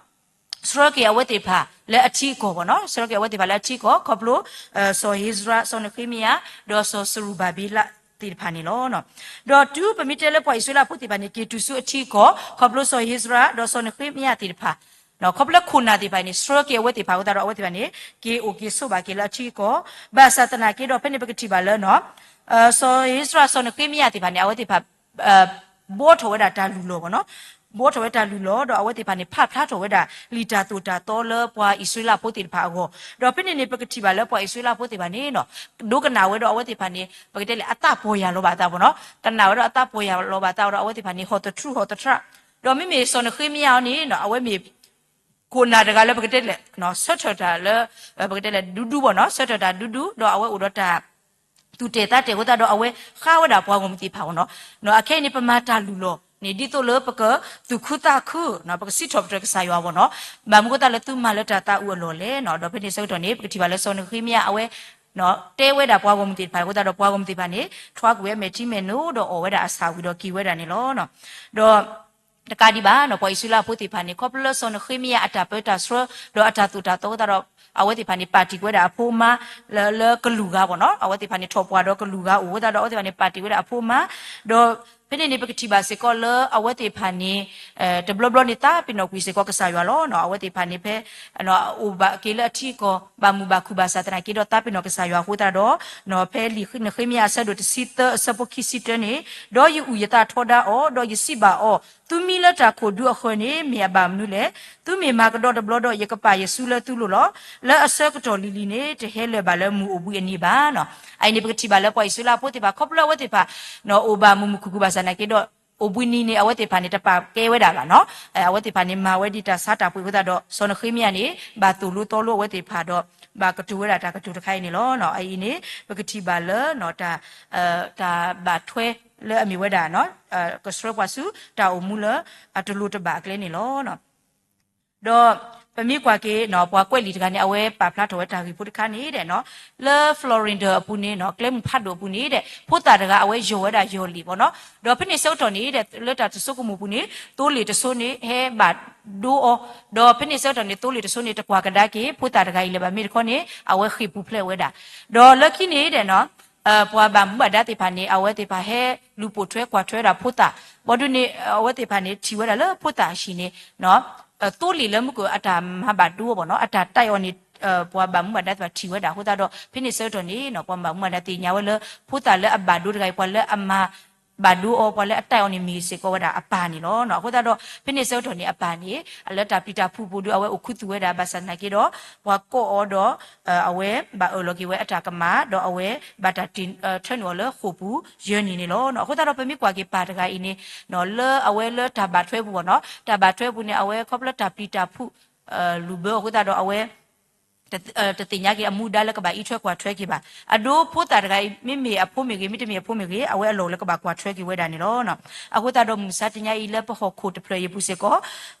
ဆှၢက့ၤအဝဲသ့ၣ်တဖၣ်လၢအထံအကီၢ်ဘၣ်န့ၣ်, ဆှၢက့ၤအဝဲသ့ၣ်တဖၣ်လၢအထံအကီၢ် ခီဖျိ စီၤဧ့စြၤ စီၤနဃ့မယၤ ဒီးစီၤစရူၤဘၤဘ့လးသ့ၣ်တဖၣ်န့ၣ်လီၤ. ဒီးတုၤပမ့ၢ်တဲလၢပှၤအံၣ်စရ့လးဖိသ့ၣ်တဖၣ်န့ၣ် က့ၤတုၤဆူအထံအကီၢ် ခီဖျိစီၤဧ့စြၤ ဒီးစီၤနဃ့မယၤသ့ၣ်တဖၣ် ခီဖျိခိၣ်နၢ်သ့ၣ်တဖၣ်န့ၣ် ဆှၢက့ၤအဝဲသ့ၣ်တဖၣ်အဃိသတးဒီး အဝဲသ့ၣ်တဖၣ်န့ၣ် က့ၤအိၣ်က့ၤဆိးဘၣ်က့ၤလၢအထံအကီၢ်, ဘၣ်ဆၣ်သနာ်က့ဒီး ဖဲန့ၣ်ပကထံၣ်ဘၣ်လၢ စီၤဧ့စြၤ စီၤနဃ့မယၤသ့ၣ်တဖၣ်န့ၣ် အဝဲသ့ၣ်တဖၣ် ဘှီထီၣ်ဝဲဒၣ်တၢ်လုၢ်လီၢ်ဘၣ်န့ၣ်, ဘှီထီၣ်ဝဲတၢ်လုၢ်လီၢ် ဒီးအဝဲသ့ၣ်တဖၣ်န့ၣ် ဖးဖျါထီၣ်ဝဲဒၣ် လံာ်တၢ်သိၣ်တၢ်သီလၢပှၤအံၣ်စရ့လးဖိသ့ၣ်တဖၣ်အဂီၢ်, ဒီးဖဲန့ၣ်န့ၣ် ပကထံၣ်ဘၣ်လၢပှၤအံၣ်စရ့လးဖိသ့ၣ်တဖၣ်န့ၣ် ဒိကနၣ်ဝဲဒီးအဝဲသ့ၣ်တဖၣ်န့ၣ် ပကတဲလဲၣ် အသးပီၢ်ယၢ်လီၤဘၣ်အသးဘၣ်န့ၣ်, ကနၣ်ဝဲဒီးအသးပီၢ်ယၢ်လီၤဘၣ်အသးဒီး အဝဲသ့ၣ်တဖၣ်န့ၣ် ဟီၣ်သထြူးဟီၣ်သထြၣ်, ဒီးမ့မ့ၢ်စီၤနဃ့မယၤအီၤန့ၣ် အဝဲမ့ၢ် ခိၣ်နၢ်တဂၤလၢပကတဲလဲၣ် ဆၢထၢၣ်တၢ်လၢ ပကတဲလဲၣ် ဒူဒူဘၣ်န့ၣ်, ဆၢထၢၣ်တၢ်ဒူဒူ ဒီးအဝဲအိၣ်ဒီးတၢ်သူၣ်တဲာ်သးတဲာ်အဃိသတးဒီး အဝဲဃါဝဲဒၣ်ပှၤဂီၢ်မုၢ်သ့ၣ်တဖၣ်ဘၣ်န့ၣ်. အခဲအံၤန့ၣ် ပမၤတၢ်လုၢ်လီၢ်န့ၣ် ဒ်သိးလၢပကသူၣ်ခုသးခု ပကစံးထီၣ်ပတြၢၤကစၢ်ယွၤဘၣ်န့ၣ်, ဘၣ်မနုၤအဃိသတးလၢသုမၤလၢတၢ်သးအုးအလီၢ်လဲၣ်န့ၣ်. ဒီးဖဲန့ၣ်ဆၢကတီၢ်န့ၣ် ပကထံၣ်ဘၣ်လၢစီၤနဃ့မယၤအဝဲ တဲဝဲဒၣ်ပှၤဂီၢ်မုၢ်သ့ၣ်တဖၣ်အဃိသတးဒီး ပှၤဂီၢ်မုၢ်သ့ၣ်တဖၣ်န့ၣ် ထွါကွံာ်ဝဲမဲာ်ထံမဲာ်နိဒီးအီၣ်ဝဲဒၣ်အဆၣ်ဝံၤဒီးက့ၤဝဲဒၣ်န့ၣ်လီၤ. ဒီး တကးဒံးဘၣ်န့ၣ် ပှၤအံၣ်စရ့လးဖိသ့ၣ်တဖၣ်န့ၣ် ခီဖျိလၢစီၤနဃ့မယၤအတၢ်ပၢတၢ်ဆှၢ ဒီးအတၢ်သိၣ်တၢ်သီအဃိသတးဒီး အဝဲသ့ၣ်တဖၣ်န့ၣ် ပာ်တံၢ်ကွံာ်ဝဲဒၣ်အဖိအမါ လၢ လၢကလူးဂၤဘၣ်န့ၣ်, အဝဲသ့ၣ်တဖၣ်န့ၣ် ထီၣ်ပှၢ်ဒီးကလူးဂၤအိၣ်အဃိသတးဒီး အဝဲသ့ၣ်တဖၣ်န့ၣ် ပာ်တံၢ်ဝဲဒၣ်အဖိအမါ, ဒီး ဖဲန့ၣ်န့ၣ် ပကထံၣ်ဘၣ်စ့ၢ်ကီးလၢအဝဲသ့ၣ်တဖၣ်န့ၣ် တဘျီဘျီန့ၣ် သးပ့ၤနီၣ်ကွံာ်စ့ၢ်ကီးကစၢ်ယွၤလီၤ. အဝဲသ့ၣ်တဖၣ်န့ၣ် ဖဲ အိၣ်ဘၣ်က့ၤလၢအထံအကီၢ် ဘၣ်မုာ်ဘၣ်ခုၣ်ဘၣ်ဆၣ်သနာ်က့ဒီး သးပ့ၤနီၣ်ကစၢ်ယွၤအဃိသတးဒီး ဖဲလံာ်နဃ့မယၤအဆၢဒိၣ်တဆံသၢအဆၢဖိခံဆံတၢန့ၣ်, ဒီးယအုၣ်ယသးထီဒါအီၤ, ဒီးယစံးဘၣ်အီၤ, သုမံလၢတၢ်ခိၣ်ဒူအဃၢၤန့ၣ် မ့ၢ်အဘၣ်မနုၤလဲၣ်. သုမ့ၢ်မၤကဒီးတဘျီဒီး ယကပာ်ယစုလၢသုလိၤလီၤ. လၢအဆၢကတီၢ်လံၤလံၤန့ၣ် တဟဲလၢၤဘၣ်လၢမုၢ်အိၣ်ဘှံးအနံၤဘၣ်န့ၣ်. အအံၤန့ၣ် ပကထံၣ်ဘၣ်လၢပှၤအံၣ်စရ့လးဖိသ့ၣ်တဖၣ် ခီဖျိအဝဲသ့ၣ်တဖၣ် အိၣ်ဘၣ်မုာ်မုာ်ခုၣ်ခုၣ်ဘၣ်ဆၣ်သနာ်က့ဒီး အိၣ်ဘှံးနံၤန့ၣ် အဝဲသ့ၣ်တဖၣ်န့ၣ် တပာ်ကဲဝဲဒၣ်ဘၣ်န့ၣ်. အဝဲသ့ၣ်တဖၣ်န့ၣ် မၤဝဲဒ်တၢ်ဆါတၢ်ပှ့ၤအဃိသတးဒီး စီၤနဃ့မယၤန့ၣ် ဘၣ်သိၣ်လိသီလိအဝဲသ့ၣ်တဖၣ်ဒီး ဘၣ်ကတိၤဝဲဒၣ်တၢ်ကတိၤတခါအံၤန့ၣ်လီၤ. အအံၤန့ၣ် ပကထံၣ်ဘၣ်လၢ တၢ် တၢ်ဘၣ်ထွဲလၢအမ့ၢ်ဝဲဒၣ် ကဆှၢပှၤဆူတၢ်အိၣ်မူလၢအတလိၤတဘၣ်အကျဲန့ၣ်လီၤ. ဒီးပမ့ၢ်ကွၢ်က့ၤ ပှၤကွဲးလံာ်တဂၤန့ၣ် အဝဲပာ်ဖျါထီၣ်ဝဲတၢ်ဂ့ၢ်ဖိတခါန့ၣ်ဒီး လၢ Florida အပူၤန့ၣ် ကျဲမုၢ်ဖးဒိၣ်အပူၤန့ၣ်ဒီး ဖိသၣ်တဂၤအဝဲယီၢ်ဝဲဒၣ်ယီၢ်လံာ်ဘၣ်န့ၣ်. ဒီးဖဲန့ၣ်ဆၢကတီၢ်န့ၣ်ဒီး လၢတၢ်တဆိကမိၣ်ပူၤန့ၣ် သိလ့ၣ်တဆိန့ၣ် ဟဲဘၣ်ဒိအီၤ, ဒီးဖဲန့ၣ်ဆၢကတီၢ်န့ၣ် သိလ့ၣ်တဆိန့ၣ် တကွၢ်ကဒါက့ၤ ဖိသၣ်တဂၤအံၤလၢၤဘၣ် မ့ၢ်တခီန့ၣ် အဝဲဃ့ၢ်ပူၤဖျဲးဝဲဒၣ်. ဒီးလၢခံန့ၣ်ဒီး ပှၤဘၣ်မူဘၣ်ဒါသ့ၣ်တဖၣ်န့ၣ် အဝဲသ့ၣ်တဖၣ်ဟဲလူၤပိာ်ထွဲကွၢ်ထွဲဝဲဒၣ်ဖိသၣ်, ဘၣ်ဒုးန့ၣ် အဝဲသ့ၣ်တဖၣ်န့ၣ် ထံၣ်ဝဲဒၣ်လၢဖိသၣ်အဟံၣ်န့ၣ် သိလ့ၣ်လၢမုၢ်ကၢၢ်အတၢ်မၤဘၣ်ဒိအီၤဘၣ်န့ၣ် အတၢ်တၢ်အီၤန့ၣ် ပှၤဘၣ်မူဘၣ်ဒါသ့ၣ်တဖၣ်ထံၣ်ဝဲဒၣ်အဃိသတးဒီး ဖဲန့ၣ်ဆၢကတီၢ်န့ၣ် ပှၤဘၣ်မူဘၣ်ဒါသ့ၣ်ညါဝဲလၢ ဖိသၣ်လၢအဘၣ်ဒိတဂၤအံၤ ပှၤလၢအမၤ ဘၣ်ဒိအီၤ ပှၤလၢအတဲအီၤန့ၣ် မ့ၢ်စ့ၢ်ကီးဝဲဒၣ်အပၢ်န့ၣ်လီၤ. အဃိသတးဒီး ဖဲန့ၣ်ဆၢကတီၢ်န့ၣ် အပၢ်န့ၣ် လၢတၢ်ပျံၤတၢ်ဖုးပူၤဒီး အဝဲအိၣ်ခူသူၣ်ဝဲဒၣ် ဘၣ်ဆၣ်သနာ်က့ဒီး ပှၤကိးအီၤဒီး အဝဲဘၣ်အၢၣ်လီၤက့ၤဝဲအတၢ်ကမၣ် ဒီးအဝဲဘၣ်တၢ်တ့ၢ်ထၢနုာ်အီၤလၢဃိာ်ပူၤယဲၢ်နံၣ်န့ၣ်လီၤ. အဃိသတးဒီး ပမ့ၢ်ကွၢ်က့ၤပၢ်တဂၤအံၤန့ၣ် လၢအဝဲလၢတၢ်ဘၣ်ထွဲပူၤဘၣ်နီၤ တၢ်ဘၣ်ထွဲပူၤန့ၣ် အဝဲခီဖျိလၢတၢ်ပျံၤတၢ်ဖုး လူၤဘၢအဃိသတးဒီး အဝဲ တသ့ၣ်ညါက့ၤအမူဒါလၢကဘၣ်အံးထွဲကွၢ်ထွဲက့ၤဘၣ်. အဒိဖိသၣ်တဂၤအံၤ မ့မ့ၢ်အဖိမ့ၢ်ဂ့ၤ မ့တမ့ၢ်အဖိမ့ၢ်ဂ့ၤ အဝဲအလီၢ်လၢကဘၣ်ကွၢ်ထွဲက့ၤဝဲဒၣ်န့ၣ်လီၤ. အဃိသတးဒီး မုၢ်မဆါတနံၤအံၤ လၢပဟီၣ်ခိၣ်တဖျၢၣ်အံၤအပူၤစ့ၢ်ကီး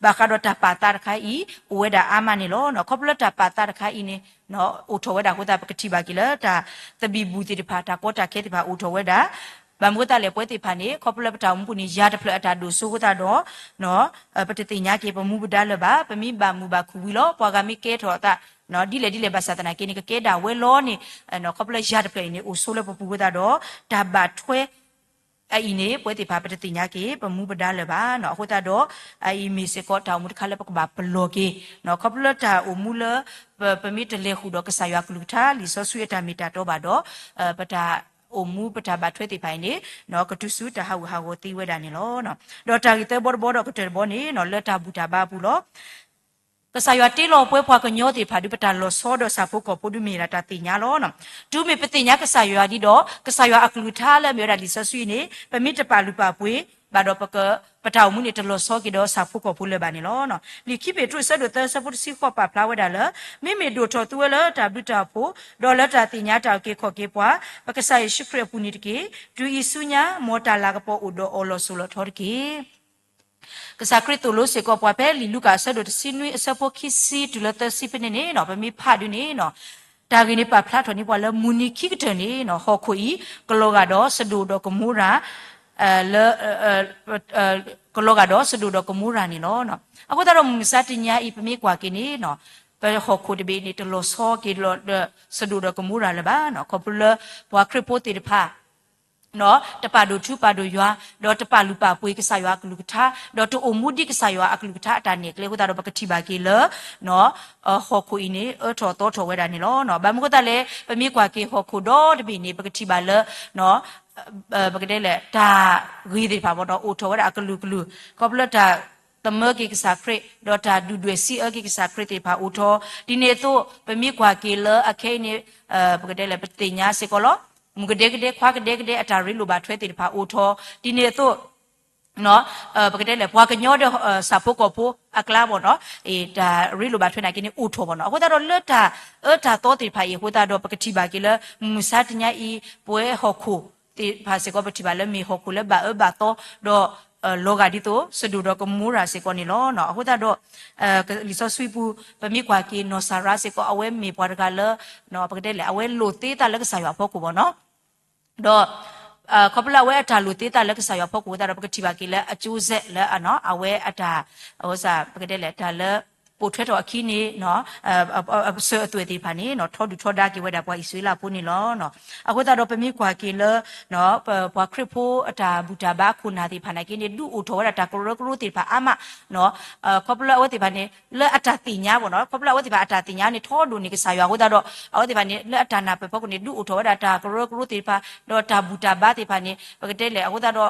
ဘၣ်ဃးဒီးတၢ်ပာ်သးတခါအံၤ အိၣ်ဝဲဒၣ်အါမးန့ၣ်လီၤ. ခီဖျိလၢတၢ်ပာ်သးတခါအံၤန့ၣ် အိၣ်ထီၣ်ဝဲဒၣ်အဃိသတး ပကထံၣ်ဘၣ်က့ၤလၢတၢ်သဘံၣ်ဘုၣ်သ့ၣ်တဖၣ် တၢ်ကီတၢ်ခဲသ့ၣ်တဖၣ်အိၣ်ထီၣ်ဝဲဒၣ် ဘၣ်မနုၤအဃိသတးလဲၣ် ပဝဲသ့ၣ်တဖၣ်န့ၣ် ခီဖျိလၢပတၢ်အိၣ်မူပူၤန့ၣ် ယၤတဖျၢၣ်အတၢ်ဒိၣ်စိအဃိသတးဒီး ပတသ့ၣ်ညါက့ၤပမူပဒါလၢၤဘၣ်. ပမ့ၢ်ဘၣ်မုာ်ဘၣ်ခုၣ်ဝံၤလီၤ ပှၤဂၤမ့ၢ်ကဲထီၣ်အသး ဒ်လဲၣ်ဒ်လဲၣ်ဘၣ်ဆၣ်သနာ်က့န့ၣ် ကကဲဒၣ်ဝဲလီၤန့ၣ် ခီဖျိယၤတဖျၢၣ်အံၤန့ၣ် အိၣ်ဆိလၢပပူၤအဃိသတးဒီး တၢ်ဘၣ်ထွဲ အအံၤန့ၣ် ပဝဲသ့ၣ်တဖၣ် ပတသ့ၣ်ညါက့ၤ ပမူပဒါလၢၤဘၣ်. အဃိသတးဒီး အအံၤမ့ၢ်စ့ၢ်ကီးတၢ်အိၣ်မူတခါလၢပကဘၣ်ပလီၢ်က့ၤ ခီဖျိလၢတၢ်အိၣ်မူလၢ ပ ပမ့ၢ်တလဲၤဃုာ်ဒီးကစၢ်ယွၤအကလုၢ်ကထါ လံာ်စီဆှံအတၢ်မ့ၢ်တၢ်တီဘၣ်ဒီး ပတၢ်အိၣ်မူပတၢ်ဘၣ်ထွဲသ့ၣ်တဖၣ်အံၤန့ၣ် ကတုၤဆူတၢ်ဟးဂူာ်ဟးဂီၤသ့ဝဲဒၣ်န့ၣ်လီၤ. ဒီးတၢ်ဂ့ၢ်သၢဘီတဘီဒီးကတၢၢ်တဘီန့ၣ် လၢတၢ်ဘူၣ်တၢ်ဘါအပူၤလီၤ. ကစၢ်ယွၤတ့လီၤပှဲၤပှၤကညီသ့ၣ်တဖၣ်ဒီး ပတၢ်လီၤဆီဒီးဆၣ်ဖိကီၢ်ဖိဒုးမ့ၢ်ဝဲဒၣ်တၢ်သ့ၣ်ညါလီၤ. တုၤမ့ၢ်ပသ့ၣ်ညါကစၢ်ယွၤဒ်ဒီး ကစၢ်ယွၤအကလုၢ်ကထါလၢအမ့ၢ်ဝဲဒၣ်လံာ်စီဆှံအံၤန့ၣ် ပမ့ၢ်တပာ်လုၢ်ပာ်ပှ့ၤဘၣ်ဒီး ပတၢ်အိၣ်မူန့ၣ် တလီၤဆီက့ၤဒီးဆၣ်ဖိကီၢ်ဖိလၢၤဘၣ်န့ၣ်လီၤ. လံာ်ခံပ့းတရူးအဆၢဒိၣ်သၢအဆၢဖိတဆံဃိးပာ်ဖျါဝဲဒၣ်လၢ မ့မ့ၢ်ဒိၣ်ထီၣ်သုဝဲလၢတၢ်ဘျုးတၢ်ဖှိၣ် ဒီးလၢတၢ်သ့ၣ်ညါတၢ်အုၣ်က့ၤခီၣ်က့ၤပှၤ ပကစၢ်ယ့ၣ်ၡူးခရံာ်အပူၤန့ၣ်တက့ၢ်. တုၤအံၤဆူညါ မ်တၢ်လၤကပီၤအိၣ်ဒီးအီၤလီၤစိၤလီၤထီတက့ၢ်. ကစၢ်ခရံာ်သိၣ်လိစ့ၢ်ကီးပှၤဖဲလံာ်လူၤကၣ်အဆၢဒိၣ်တဆံနွံအဆၢဖိခံဆံတုၤလၢသၢဆံဖဲန့ၣ်န့ၣ် ပမ့ၢ်ဖးဒုန့ၣ် တၢ်ဂ့ၢ်န့ၣ်ပာ်ဖျါထီၣ်န့ၢ်ပှၤလၢမုၢ်နံၤခံကတၢၢ်န့ၣ် ဟီၣ်ခိၣ်အံၤ ကလီၤဂာ်ဒီးစဒိၣ်ဒီးကမိရၤ လၢ ကလီၤဂာ်ဒီးစဒိၣ်ဒီးကမိရၤန့ၣ်လီၤ. အဃိသတးဒီးမုၢ်မဆါတနံၤအံၤ ပမ့ၢ်ကွၢ်က့ၤန့ၣ် ပဟီၣ်ခိၣ်တဘ့ၣ်န့ၣ် တလီၤဆီက့ၤဒီးစဒိၣ်ဒီးကမိရၤလၢၤဘၣ်. ခီဖျိလၢပှၤခရံာ်ဖိသ့ၣ်တဖၣ် တပာ်ဒိၣ်ထူပာ်ဒိၣ်ယွၤ, ဒီးတပာ်လုၢ်ပာ်ပှ့ၤကစၢ်ယွၤအကလုၢ်ကထါ, ဒီးတအိၣ်မူဒ်ကစၢ်ယွၤအကလုၢ်ကထါအတၢ်နဲၣ်ကျဲအဃိသတးဒီး ပကထံၣ်ဘၣ်က့ၤလၢ ဟီၣ်ခိၣ်အံၤန့ၣ် အၢထီၣ်သီထီၣ်ဝဲဒၣ်န့ၣ်လီၤ. ဘၣ်မနုၤအဃိသတးလဲၣ် ပမ့ၢ်ကွၢ်က့ၤဟီၣ်ခိၣ်ဒီတဘ့ၣ်န့ၣ် ပကထံၣ်ဘၣ်လၢ ပကတဲလဲၣ် တၢ်ဂ့ၤသ့ၣ်တဖၣ်ဘၣ်ဒီး အိၣ်ထီၣ်ဝဲဒၣ်အကလုာ်ကလုာ်, ခီဖျိလၢတၢ်သမၢက့ၤကစၢ်ခရံာ် ဒီးတၢ်ဒုၣ်ဒွဲၣ်စံးအၢက့ၤကစၢ်ခရံာ်သ့ၣ်တဖၣ်အိၣ်ထီၣ်, ဒ်န့ၣ်အသိး ပမ့ၢ်ကွၢ်က့ၤလၢအခဲအံၤန့ၣ် ပကတဲလဲၣ် ပသ့ၣ်ညါစ့ၢ်ကီးလီၤ. မုၣ်ကဒဲကဒဲ ခွါကဒဲကဒဲ အတၢ်ရ့လိာ်ဘၣ်ထွဲသ့ၣ်တဖၣ်အိၣ်ထီၣ်, ဒ်န့ၣ်အသိး ပကတဲလဲၣ် ပှၤကညီဒီးဆၣ်ဖိကီၢ်ဖိအကျါဘၣ်နီၤ, တၢ်ရ့လိာ်ဘၣ်ထွဲနာ်က့န့ၣ်အိၣ်ထီၣ်ဘၣ်နီၤ. အဃိသတးဒီးလၢတၢ်အၢတၢ်သီသ့ၣ်တဖၣ်အံၤအဃိသတးဒီး ပကထံၣ်ဘၣ်က့ၤလၢ မုၢ်မဆါတနံၤအံၤ ပဝဲဟီၣ်ခိၣ်သ့ၣ်တဖၣ်စ့ၢ်ကီး ပထံၣ်ဘၣ်လၢမ့ၢ်ဟီၣ်ခိၣ်လၢဘၣ်အၢဘၣ်သီ ဒီး လီၤဂာ်ဒ်သိး စဒိၣ်ဒီးကမိရၤစ့ၢ်ကီးန့ၣ်လီၤ. အဃိသတးဒီး လံာ်စီဆှံပူၤ ပမ့ၢ်ကွၢ်က့ၤနီၢ်စၤရါစ့ၢ်ကီး အဝဲမ့ၢ်ပှၤတဂၤလၢ ပကတဲလဲၣ် အဝဲလိာ်သ့သးလၢကစၢ်ယွၤအဖီခိၣ်ဘၣ်နီၤ. ဒီး ခီဖျိလၢအဝဲအတၢ်လိာ်သ့သးလၢကစၢ်ယွၤအဖီခိၣ်အဃိသတးဒီး ပကထံၣ်ဘၣ်က့ၤလၢအကၠိစဲးလၢအဝဲအတၢ် ပကတဲလဲၣ် တၢ်လၢ ပိာ်ထွဲထီၣ်အခံန့ၣ် အစၢၤအသွဲၣ်သ့ၣ်တဖၣ်န့ၣ် ထီဒုၣ်ထီဒါက့ၤဝဲဒၣ်ပှၤအံၣ်စရ့လးဖိန့ၣ်လီၤ. အဃိသတးဒီးပမ့ၢ်ကွၢ်က့ၤလၢ ပှၤခရံာ်ဖိအတၢ်ဘူၣ်တၢ်ဘါအခိၣ်နၢ်သ့ၣ်တဖၣ်နာ်က့န့ၣ် ဒုးအိၣ်ထီၣ်ဝဲဒၣ်တၢ်ကရၢကရိသ့ၣ်တဖၣ်အါမး ခီဖျိလၢအဝဲသ့ၣ်တဖၣ်န့ၣ် လၢအတၢ်သ့ၣ်ညါဘၣ်နီၤ, ခီဖျိလၢအဝဲသ့ၣ်တဖၣ်အတၢ်သ့ၣ်ညါန့ၣ် ထီဒိၣ်န့ၢ်ကစၢ်ယွၤအဃိသတးဒီး အဝဲသ့ၣ်တဖၣ်န့ၣ် လၢအတၢ်နၢ်ပၢၢ်ဖီခိၣ်န့ၣ် ဒုးအိၣ်ထီၣ်ဝဲဒၣ်တၢ်ကရၢကရိသ့ၣ်တဖၣ် ဒီးတၢ်ဘူၣ်တၢ်ဘါသ့ၣ်တဖၣ်န့ၣ် ပကတဲလဲၣ် အဃိသတး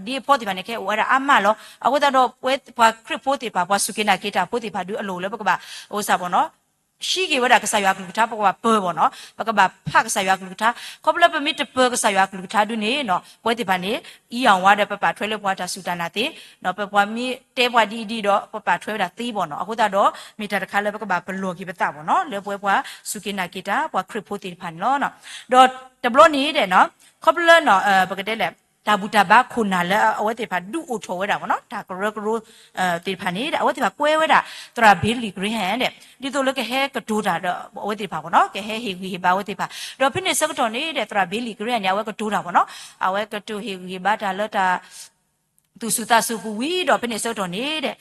ဒီး အဒ့အဖီသ့ၣ်တဖၣ်န့ၣ် ကဲအိၣ်ဝဲဒၣ်အါမးလီၤ. အဃိသတးဒီး ပှၤခရံာ်ဖိသ့ၣ်တဖၣ် ပှၤစူၢ်က့ၤနာ်က့ၤတၢ်ဖိသ့ၣ်တဖၣ်ဒုးအလီၢ်အိၣ်လၢပကဘၣ် အဝဲသ့ၣ်ဘၣ်နီၤ ဟံးက့ၤဝဲဒၣ်ကစၢ်ယွၤအကလုၢ်ကထါ ပကဘၣ်ပၢၢ်ဘၣ်နီၤ, ပကဘၣ်ဖးကစၢ်ယွၤအကလုၢ်ကထါ, ခီဖျိလၢပမ့ၢ်တပၢၢ်ကစၢ်ယွၤအကလုၢ်ကထါဒုးန့ၣ် ပဝဲသ့ၣ်တဖၣ်န့ၣ် အံၤအဝဲဒီး ပပာ်ထွဲလၢပှၤတၢ်စူၢ်တၢ်နာ်သ့, ပပှၤမ့ၢ်တဲပှၤဒ်အံၤဒ်ဒီး ပပာ်ထွဲဝဲဒၣ်သ့ဘၣ်နီၤ. အဃိသတးဒီး မ့ၢ်တၢ်တခါလၢပကဘၣ်ပလီၢ်က့ၤပသးဘၣ်နီၤ လၢပဝဲပှၤစူၢ်က့ၤနာ်က့ၤတၢ် ပှၤခရံာ်ဖိသ့ၣ်တဖၣ်န့ၣ်လီၤ. ဒီးတဘျီန့ၣ်ဒီး ခီဖျိလၢ ပကတဲလဲၣ် တၢ်ဘူၣ်တၢ်ဘါခိၣ်နၢ်လၢအဝဲသ့ၣ်တဖၣ်ဒုးအိၣ်ထီၣ်ဝဲဒၣ်ဘၣ်နီၤ တၢ်ကရၢကရိသ့ၣ်တဖၣ်န့ၣ်ဒီး အဝဲသ့ၣ်တဖၣ်ကွဲဝဲဒၣ် သရၣ် Billy Graham ဒီး ဒ်သိးလၢကဟဲကတိၤတၢ်ဒီးအဝဲသ့ၣ်တဖၣ်ဘၣ်နီၤ ကဟဲဟ့ၣ်ဂံၢ်ဟ့ၣ်ဘါအဝဲသ့ၣ်တဖၣ် ဒီးဖဲန့ၣ်ဆၢကတီၢ်န့ၣ်ဒီး သရၣ် Billy Graham န့ၣ် အဝဲကတိၤတၢ်ဘၣ်နီၤ အဝဲကတိၤဟ့ၣ်ဂံၢ်ဟ့ၣ်ဘါတၢ်လၢတၢ် သူၣ်စူၤသးစူၤပူၤဝံၤဒီး ဖဲန့ၣ်ဆၢကတီၢ်န့ၣ်ဒီး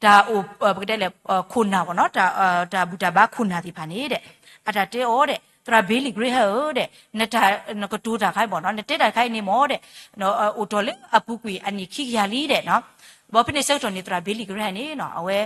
တၢ်အိၣ် ပကတဲလဲၣ် ခိၣ်နၢ်ဘၣ်နီၤ တၢ်ဘူၣ်တၢ်ဘါခိၣ်နၢ်သ့ၣ်တဖၣ်န့ၣ်ဒီး အတၢ်တဲအီၤဒီး သရၣ် Billy Graham ဧၢဒီး နတၢ်နကတိၤတၢ်ခါအံၤဘၣ်နီၤ နတဲတၢ်တခါအံၤန့ၣ်မ့ၢ်ဒီး အိၣ်ထီၣ်လၢအပူၤကွံာ်အနံၣ်ခံကယၤလံဒီး ဘၣ်ဖဲန့ၣ်ဆၢကတီၢ်န့ၣ် သရၣ် Billy Graham န့ၣ် အဝဲ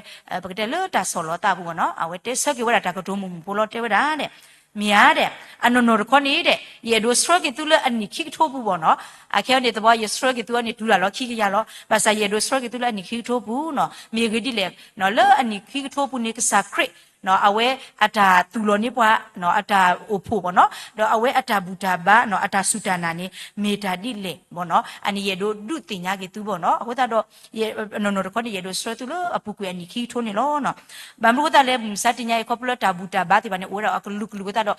ပကတဲလၢတၢ်ဆီၣ်လီၤသးပူၤဘၣ်နီၤ အဝဲတဲဆၢက့ၤဝဲဒၣ်တၢ်ကတိၤမုာ်မုာ်ဖိလီၤ တဲဝဲဒၣ်ဒီး မ့ၢ်ဧါဒဲး, အနီၢ်နီၢ်တခီန့ၣ်ဒဲး ယအဲၣ်ဒိးဆှၢက့ၤသုလၢအနံၣ်ခံကထိပူၤဘၣ်နီၤ. အခဲအံၤန့ၣ်သဘီ ယဆှၢက့ၤသုအီၤန့ၣ် တုၤလၢ်လီၤခံကယၤလီၤ. ဘၣ်ဆၣ်ယအဲၣ်ဒိးဆှၢက့ၤသုလၢအနံၣ်ခံကထိပူၤနီၤ. မ့ၢ်အဂ့ၢ်ဒ်လဲၣ်, လၢအနံၣ်ခံကထိပူၤန့ၣ် ကစၢ်ခရံာ် အဝဲအတၢ်သူၣ်လီၤန့ၢ်ပှၤ အတၢ်အိၣ်ဖှိၣ်ဘၣ်နီၤ, ဒီးအဝဲအတၢ်ဘူၣ်တၢ်ဘါ အတၢ်စူၢ်တၢ်နာ်န့ၣ် မ့ၢ်တၢ်ဒ်လဲၣ်ဘၣ်နီၤ. အန့ၣ်ယအဲၣ်ဒိးဒုးသ့ၣ်ညါက့ၤသုဘၣ်နီၤ. အဃိသတးဒီး နီၢ်နီၢ်တခီန့ၣ် ယအဲၣ်ဒိးဆှၢသုလၢအပူၤကွံာ်အနံၣ်ခံကထိန့ၣ်လီၤ. ဘၣ်မနုၤအဃိသတးလဲၣ် မုၢ်မဆါတနံၤအံၤ ခီဖျိလၢတၢ်ဘူၣ်တၢ်ဘါသ့ၣ်တဖၣ်န့ၣ် အိၣ်ဝဲဒၣ်အကလုာ်ကလုာ်အဃိသတး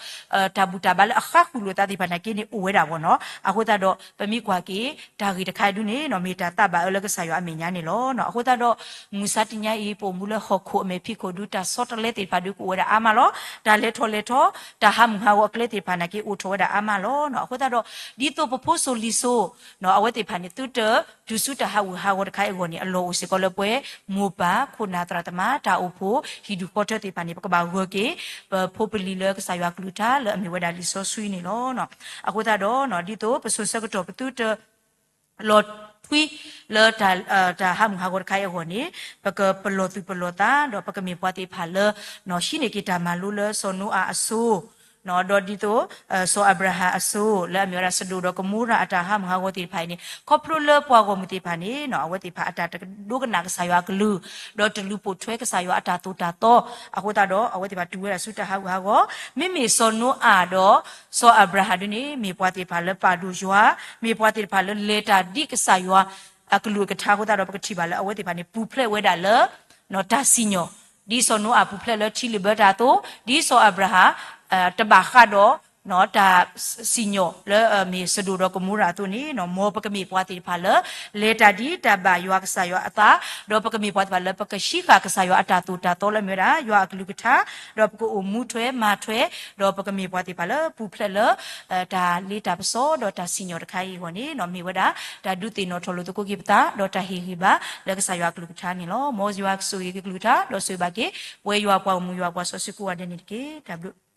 ဒီး တၢ်ဘူၣ်တၢ်ဘါလၢအဃါဃုာ်လိာ်သးသ့ၣ်တဖၣ်နာ်က့န့ၣ် အိၣ်ဝဲဒၣ်ဘၣ်နီၤ. အဃိသတးဒီး ပမ့ၢ်ကွၢ်က့ၤ တၢ်ဂ့ၢ်တခါအံၤဒုန့ၣ် မ့ၢ်တၢ်သးဘၣ်အၢလၢကစၢ်ယွၤအမဲာ်ညါန့ၣ်လီၤ. အဃိသတးဒီး မုၢ်မဆါတနံၤအံၤ ပအိၣ်မူလၢဟီၣ်ခိၣ်အမဲာ်ဖံးခိၣ်ဒု တၢ်ဆီတလဲသ့ၣ်တဖၣ်ဒုကအိၣ်ဝဲဒၣ်အါမးလီၤ. တၢ်လဲၤထီၣ်လဲၤထီ တၢ်ဟးမုၢ်ဟးဂီၤအကျဲသ့ၣ်တဖၣ်နာ်က့ အိၣ်ထီၣ်ဝဲဒၣ်အါမးလီၤ. အဃိသတးဒီး ဒ်သိးပဖိစိၤလံၤစိၤ အဝဲသ့ၣ်တဖၣ်န့ၣ် သုတတုၤဆူတၢ်ဟးဂူာ်ဟးဂီၤတခါအံၤအဂီၢ်န့ၣ် အလီၢ်အိၣ်စ့ၢ်ကီးလၢပှဲၤ မိၢ်ပၢ် ခိၣ်နၢ်သရၣ်သမါ တၢ်အိၣ်ဖှိၣ် ဟံၣ်ဒူၣ်ဃီထၢသ့ၣ်တဖၣ်န့ၣ် ပကဘၣ်ဂၢၢ်က့ၤ ပဖိပလံၤလၢကစၢ်ယွၤအကလုၢ်ကထါလၢအမ့ၢ်ဝဲဒၣ်လံာ်စီဆှံန့ၣ်လီၤ. အဃိသတးဒီး ဒ်သိးပစိၤဆၢကတီၢ်ပသုတ လီၤထွံလၢ တၢ်ဟးမုၢ်ဟးဂီၤတခါအံၤအဂီၢ်န့ၣ် ပကပလီၢ်သူၣ်ပလီၢ်သး ဒီးပကမ့ၢ်ပှၤသ့ၣ်တဖၣ်လၢ ဟံးန့ၢ်က့ၤတၢ်မၤလိလၢစီၤနိအၤအစိၤ ဒီးဒ်သိး စီၤအၤဘြၤဟၣ်အစိၤ လၢအမ့ၢ်ဝဲဒၣ်စဒိၣ်ဒီးကမိရၤအတၢ်ဟးမုၢ်ဟးဂီၤသ့ၣ်တဖၣ်အံၤန့ၣ် ခီဖျိလၢပှၤဂီၢ်မုၢ်သ့ၣ်တဖၣ်န့ၣ် အဝဲသ့ၣ်တဖၣ်အတၢ်တဒိကနၣ်ကစၢ်ယွၤအကလုၢ် ဒီးတလူၤပိာ်ထွဲကစၢ်ယွၤအတၢ်သိၣ်တၢ်သီ အဃိသတးဒီး အဝဲသ့ၣ်တဖၣ်တုၤဝဲဒၣ်ဆူတၢ်ဟးဂူာ်ဟးဂီၤ မ့မ့ၢ်စီၤနိအၤဒီး စီၤအၤဘြၤဟၣ်ဒုန့ၣ် မ့ၢ်ပှၤသ့ၣ်တဖၣ်လၢပာ်ဒိၣ်ယွၤ မ့ၢ်ပှၤသ့ၣ်တဖၣ်လၢလဲၤတၢ်ဒ်ကစၢ်ယွၤအကလုၢ်အကထါအဃိသတးဒီး ပကထံၣ်ဘၣ်လၢအဝဲသ့ၣ်တဖၣ်န့ၣ် ပူၤဖျဲးဝဲဒၣ်လၢ တၢ်စံၣ်ညီၣ် ဒ်စီၤနိအၤပူၤဖျဲးလၢထံလုၣ်ဘၢတၢ်အသိး ဒ်စီၤအၤဘြၤဟၣ် တဘၣ်ဃးဒီး တၢ်စံၣ်ညီၣ်လၢအမ့ၢ်စဒိၣ်ဒီးကမိရၤအသိးန့ၣ် မ်ပကမ့ၢ်ပှၤသ့ၣ်တဖၣ်လၢ လဲၤတၢ်ဒ်တၢ်ဘၣ်ယွၤကစၢ်ယွၤအသး ဒီးပကမ့ၢ်ပှၤသ့ၣ်တဖၣ်လၢပကဟံးဃာ်ကစၢ်ယွၤအတၢ်သိၣ်တၢ်သီလၢအမ့ၢ်ဝဲဒၣ် ယွၤအကလုၢ်ကထါ ဒီးပကအိၣ်မူထွဲမၤထွဲ ဒီးပကမ့ၢ်ပှၤသ့ၣ်တဖၣ်လၢပူၤဖျဲးလၢ တၢ်လ့တၢ်ပစီဒီးတၢ်စံၣ်ညီၣ်တခါအံၤအဂီၢ်န့ၣ် မ့ၢ်ဝဲဒၣ် တၢ်ဒုးသ့ၣ်နီၣ်ထီၣ်လိာ်သကိးက့ၤပသး ဒီးတၢ်ဟ့ၣ်ဂံၢ်ဘါလၢကစၢ်ယွၤအကလုၢ်ကထါန့ၣ်လီၤ. မ်ယွၤကဆိၣ်ဂ့ၤက့ၤကလုၢ်ကထါ ဒီးဆိၣ်ဂ့ၤဘၣ်က့ၤ ပဝဲယွၤပှၤဂီၢ်မုၢ်ယွၤပှၤစီဆှံကိးဂၤဒဲးန့ၣ်တက့ၢ်. တၢ်ဘျုး